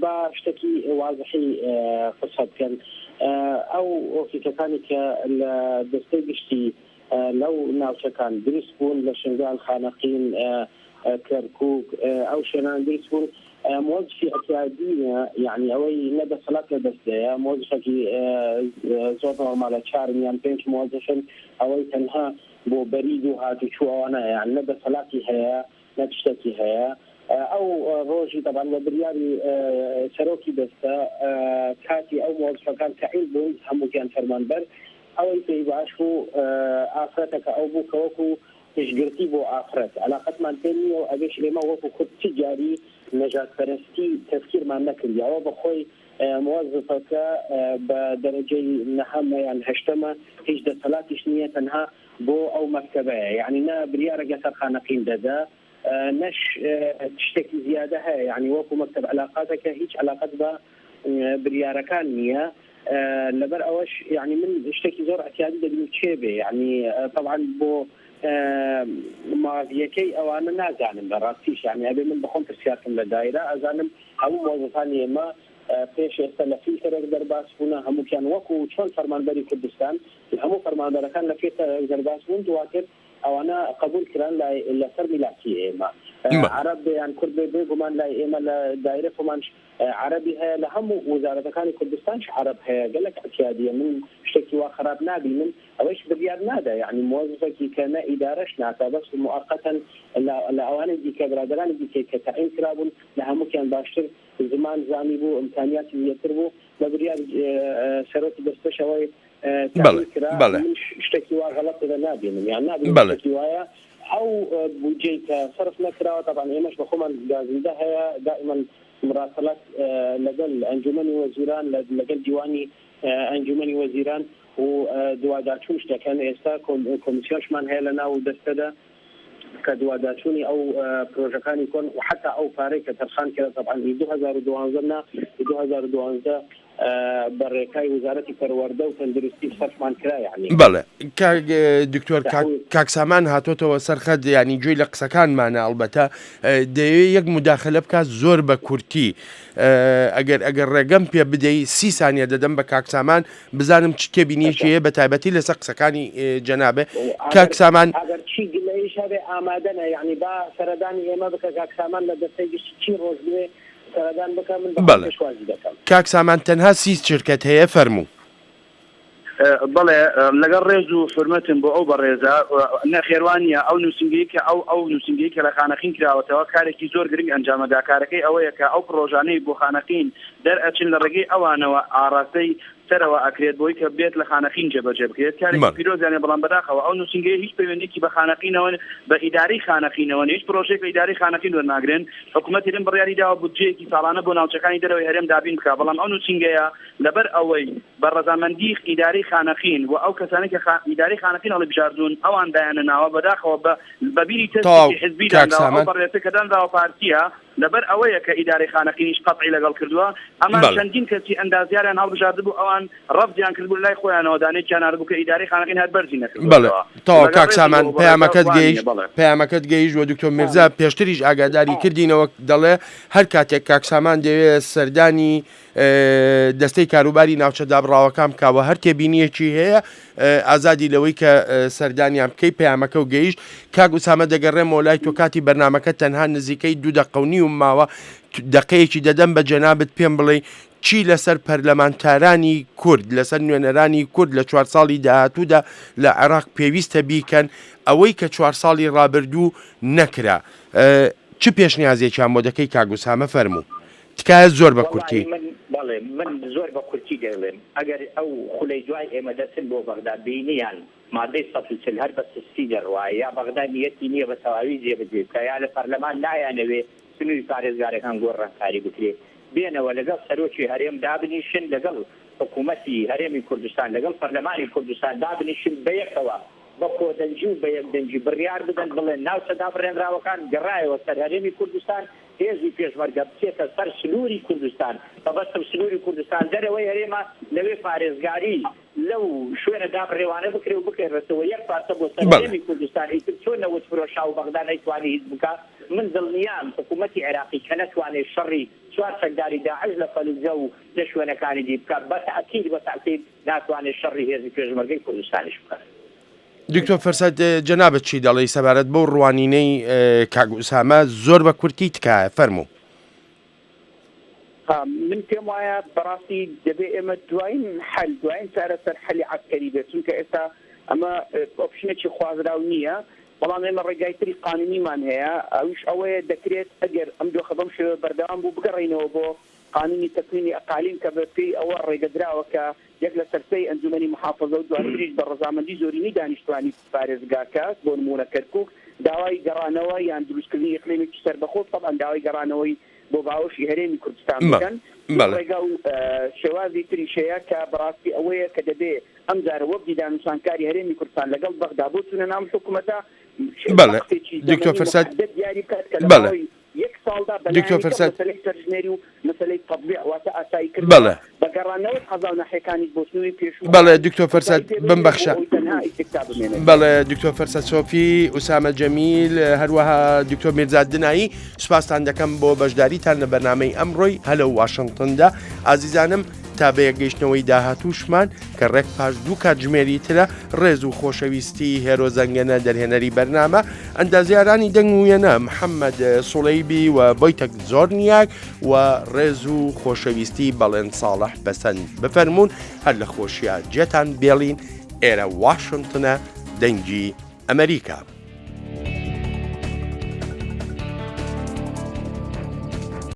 E: با شتێکی وازحی قسە بکەن ئەو ئۆفیسەکانی کە لە دەستەی گشتی لەو ناوچەکان دروست بوون لە شنگال خانەقین کەرکوک ئەو شوێنان دروست بوون مۆزفی ئەتیادینە یعنی ئەوەی نە دەسەڵات لە دەستەیە مۆزفەکی زۆر نۆرمالە چارن یان پێنج مۆزفن ئەوەی تەنها بۆ بەرید و هاتوچوو ئەوانە یان نە دەسەلاتی هەیە نە تشتەکی هەیە ئەو ڕۆژی تەبعەن بە بریاری سەرۆکی دەستە کاتی ئەو مۆزفەکان تەعین بوون هەمووکیان فەرمانبەر ئەوەی پێی باش بوو ئافرەتەکە ئەو بوو کە وەکو پشتگرتی بۆ ئافرەت عەلاقەتمان پێ نییە و ئەبێش ئێمە وەکو کورد چ جاری نەژادپەرستی تەفکیرمان نەکردیە ئەوە بەخۆی موەزفەکە بە دەرەجەی نەهەمە یان هەشتەمە هیچ دەسەلاتیش نییە تەنها بۆ ئەو مەکتەبەیە یەعنی نە بریارێک لەسەر خانەقین دەدا نەش شتێکی زیادە هەیە یەعنی وەکو مەکتەب عەلاقاتەکە هیچ عەلاقەت بە بریارەکان نییە لەبەر ئەوەش یەعنی من شتێکی زۆر ئەتیادی دەبینم کێ بێ یەعنی تەبعەن بۆ ماڤیەکەی ئەوانە نازانم بە ڕاستیش یەعنی ئەبێ من بەخۆم پرسیارکەم لە دایرە ئەزانم هەموو مۆزەفانی ئێمە پێش ئێستا لە فیلتەرێک دەرباس بوونە هەمووکیان وەکو چۆن فەرمانبەری کوردستان هەموو فەرمانبەرەکان لە فیلتەرێک دەرباس بوون دواتر ئەوانە قبول کران لای لەسەر میلاکی ئێمە عەرەب بێ یان کورد بێ بێ گومان لای ئێمە لە دایرە خۆمانش عەرەبی هەیە لە هەموو وزارەتەکانی کوردستانش عەرەب هەیە گەلەک ئەتیادیە من شتێکی وا خراپ نابینم ئەوەیش بریار نادا یەعنی موەزفەکی کە نە ئیدارەش ناکا بەس موئەقەتەن لە لە ئەوانەی دیکە برادەرانی دیکەی کە تەعین کرابوون لە هەمووکیان باشتر زمان زانی بوو ئیمکانیاتی زیاتر بوو بە بریاری سەرۆکی دەستەش ئەوەی
A: بەڵێ
E: تەعین کرا
A: بەڵێ
E: من شتێکی وا غەڵەت تێدا نابینم یان نابینم
A: بەڵێ.
E: شتێکی وایە ئەو بودجەی کە سەرف نەکراوە تەبعەن ئێمەش بە خۆمان گازندە هەیە دائیمەن مراسەلات لەگەل ئەنجومەنی وەزیران لەگەل دیوانی ئەنجومەنی وەزیران و دواداچوونش دەکەن، ئێستا کۆمیسیۆنشمان هەیە لە ناو دەستەدا کە دواداچوونی ئەو پرۆژەکانی کۆن و حەتا ئەو پارەی کە تەرخان کرا تەبعەن ئی 2012 نا ئی 2012 بە رێکای وزارەتی پەروەردە و تەندروستی سەرفمان کرا یەعنی.
A: بەڵێ کاک دکتۆر کاک کاک سامان هاتۆتەوە سەر خەت یانی گوێی لە قسەکانمانە ئەڵبەتە دەیەوێ یەک موداخەلە بکات زۆر بە کورتی ئەگەر ئەگەر ڕێگەم پێ بدەی سی سانیە دەدەم بە کاک سامان بزانم چ تێبینیەکی هەیە بە تایبەتی لەسەر قسەکانی جەنابێ کاک سامان.
E: ئەگەر چی گلەییش هەبێ ئامادەنە یەعنی با سەردانی ئێمە بکە کاک سامان لە دەستەی گشتی چی ڕۆژ بوێ سەردان بکە من بەخۆم
A: بەڵێ
E: پێشوازی دەکەم.
A: کاک سامان تەنها سی چرکەت هەیە فەرموو.
G: بەڵێ لەگەڵ ڕێز و حورمەتم بۆ ئەو بەڕێزە، نەخێر وا نییە، ئەو نووسینگەی کە ئەو ئەو نووسینگەی کە لە خانەقین کراوەتەوە کارێکی زۆر گرنگ ئەنجامەدا، کارەکەی ئەوەیە کە ئەو پڕۆژانەی بۆ خانەقین دەرئەچن لە ڕێگەی ئەوانەوە ئاڕاستەی سەرەوە ئەکرێت بۆی کە بێت لە خانەقین جێبەجێ بکرێت، کارێکی
A: بەڵێ.
G: پیرۆزیانە بەڵام بەداخەوە ئەو نووسینگەیە هیچ پەیوەندیەکی بە خانەقینەوە بە ئیدارەی خانەقینەوە نیە، هیچ پڕۆژەیەک لە ئیدارەی خانەقین وەرناگرن، حکومەتی هەرێم بڕیاری داوە بودجەیەکی ساڵانە بۆ ناوچەکانی دەرەوەی هەرێم دابین بکات، بەڵام ئەو نووسینگەیە لەبەر ئەوەی بە ڕەزامەندی ئیدارەی خانەقین و ئەو کەسانەی کە ئیدارەی خانەقین هەڵیبژاردوون ئەوان دایانناوە، بەداخەوە بە بە بیری
A: تەواو
G: تەسکی حزبی
A: کاک
G: دانراوە، ئەو
A: سامان.
G: بەڕێزە کە دانراوە پارتییە، لەبەر ئەوەیە کە ئیدارەی خانەقینیش قەتعی لەگەڵ کردووە، ئەمان
A: بەڵێ.
G: چەندین کەسی ئەندازیاریان هەڵبژاردبوو ئەوان ڕەفزیان کردبوو لەلای خۆیانەوە دانەیەکیان ناردبوو کە ئیدارەی خانەقین هەر بەرزی
A: بەڵێ
G: نەکردووەتەوە.
A: تەواو
G: لەگەڵ
A: کاک
G: ڕێزم بۆ
A: سامان
G: ئەو بەڕێزە
A: پەیامەکەت
G: وا نییە
A: گەیشت
G: بەڵێ.
A: پەیامەکەت گەیشت و دکتۆر میرزا پێشتریش ئاگاداری کردینەوە دەڵێ هەر کاتێک کاک سامان دەیەوێ سەردانی دەستەی کاروباری ناوچە دابڕاوەکان بکا و هەر تێبینیەکی هەیە ئازادی لەوەی کە سەردانیان بکەی پەیامەکە و گەیشت کاک ئوسامە دەگەڕێمەوە لای تۆ کاتی بەرنمەکە تەنها نزیکەی دوو دەقە و نیوم ماوە دەقەیەکی دەدەم بە جەنابت پێم بڵێ چی لەسەر پەرلەمانتارانی کورد لەسەر نوێنەرانی کورد لە چوار ساڵی داهاتوودا لە عێراق پێویستە بیکەن ئەوەی کە چوار ساڵی ڕابردوو نەکرا چ پێشنیازێکیان بۆ دەکەی کاک ئوسامە فەرموو تکایە زۆر بە کورتی.
D: وەڵاهی من بەڵێ من زۆر بە کورتی دەیڵێم ئەگەر ئەو خولەی دوای ئێمە دەچن بۆ بەغدا بینیان. مادەی 140 هەر بە سستی دەڕوا یا بەغدا نیەتی نییە بە تەواوی جێبەجێ بکا یا لە پەرلەمان نایانەوێ سنووری پارێزگارەکان گۆڕانکاری بکرێ بێنەوە لەگەڵ سەرۆکی هەرێم دابنیشن لەگەڵ حکوومەتی هەرێمی کوردستان لەگەڵ پەرلەمانی کوردستان دابنیشن بەیەکەوە بە کۆدەنگی و بە یەکدەنگی بڕیار بدەن بڵێن ناوچە دابڕێنراوەکان گەڕایەوە سەر هەرێمی کوردستان هێزی پێشمەرگە بچێتە سەر سنووری کوردستان مەبەستم سنووری کوردستان دەرەوەی هەرێمە لەوێ پارێزگاری لەو شوێنە دابڕێوانە بکرێ و بکەرێتەوە یەک پارچە بۆ سەر هەرێمی کوردستان ئیتر چۆن نەوت فرۆشا و بەغدا نەیتوانی هیچ بکا من دڵنیام حکوومەتی عێراقی کە نەتوانێ شەڕی چوار چەکداری داعش لە فەلوجە و لە شوێنەکانی دی بکا بە تەئکید بە تەئکید ناتوانێ شەڕی هێزی پێشمەرگەی کوردستانیش بکا.
A: دکتۆر فرسەت جەنابت چی دەڵێی سەبارەت بەو ڕوانینەی کاک ئوسامە زۆر بە کورتی تکایە فەرموو.
C: من پێم وایە بەڕاستی دەبێ ئێمە دوایین حەل دوایین چارەسەر حەلی عەسکەری بێت چونکە ئێستا ئەمە option ێکی خوازراو نییە بەڵام ئێمە ڕێگای تری قانونیمان هەیە ئەویش ئەوەیە دەکرێت ئەگەر ئەم دۆخە بەم شێوە بەردەوام بوو بگەڕێینەوە بۆ قانونی تەکوینی ئەقالیم کە بە پێی ئەوە ڕێگەدراوە کە یەک لەسەر سێی ئەنجومەنی محافزە و دواتریش بە ڕەزامەندی زۆرینەی دانیشتوانی پارێزگاکە بۆ نموونە کەرکوک داوای گەڕانەوە یان دروستکردنی ئیقلیمێکی سەربەخۆ تەبعەن داوای گەڕانەوەی بۆ باوەشی هەرێمی کوردستان بکەن. ڕێگا و شێوازی تریش هەیە کە بەڕاستی ئەوەیە کە دەبێ ئەمجارە وەفدی دانوسانکاری هەرێمی کوردستان لەگەڵ بەغدا بۆ چوونە ناو حکومەتە وەختێکی
A: دکتۆر
C: زەمەنی
A: فرسەت
C: موحەدەد دیاری بکات کە لە
A: بەڵێ.
C: ماوەی یەک ساڵدا
A: دکتۆر
C: بەلایەنی کەم
A: فرسەت
C: مەسەلەی سەرژمێری و مەسەلەی تەتبیع واتە ئاسایی کردنەوە
A: بەڵێ.
C: بە گەڕانەوەی قەزا و ناحیەکانیش بۆ سنووری پێشوو
A: بەڵێ
C: خۆیان
A: دکتۆر فرسەت
C: کۆتایی پێ بهێنرێت بۆ
A: بمبەخشە.
C: ئەوەی تەنها ئیستیفتا بمێنێتەوە.
A: بەڵێ دکتۆر فرسەت سۆفی، ئوسامە جەمیل، هەروەها دکتۆر میرزا دنایی سوپاستان دەکەم بۆ بەشداریتان لە بەرنامەی ئەمڕۆی هەلۆ واشنتندا. ئازیزانم تا بەیەکگەیشتنەوەی داهاتووشمان کە ڕێک پاش دوو کاتژمێری ترە، ڕێز و خۆشەویستی هێرۆ زەنگەنە دەرهێنەری بەرنامە، ئەندازیارانی دەنگ و وێنە محەممەد سوڵەیبی و ڤۆیتەک زۆرنیاک و ڕێز و خۆشەویستی بەڵێن ساڵح بەسەند بفەرموون هەر لە خۆشیا جێتان بێڵین ئێرە واشنتنە دەنگی ئەمریکا.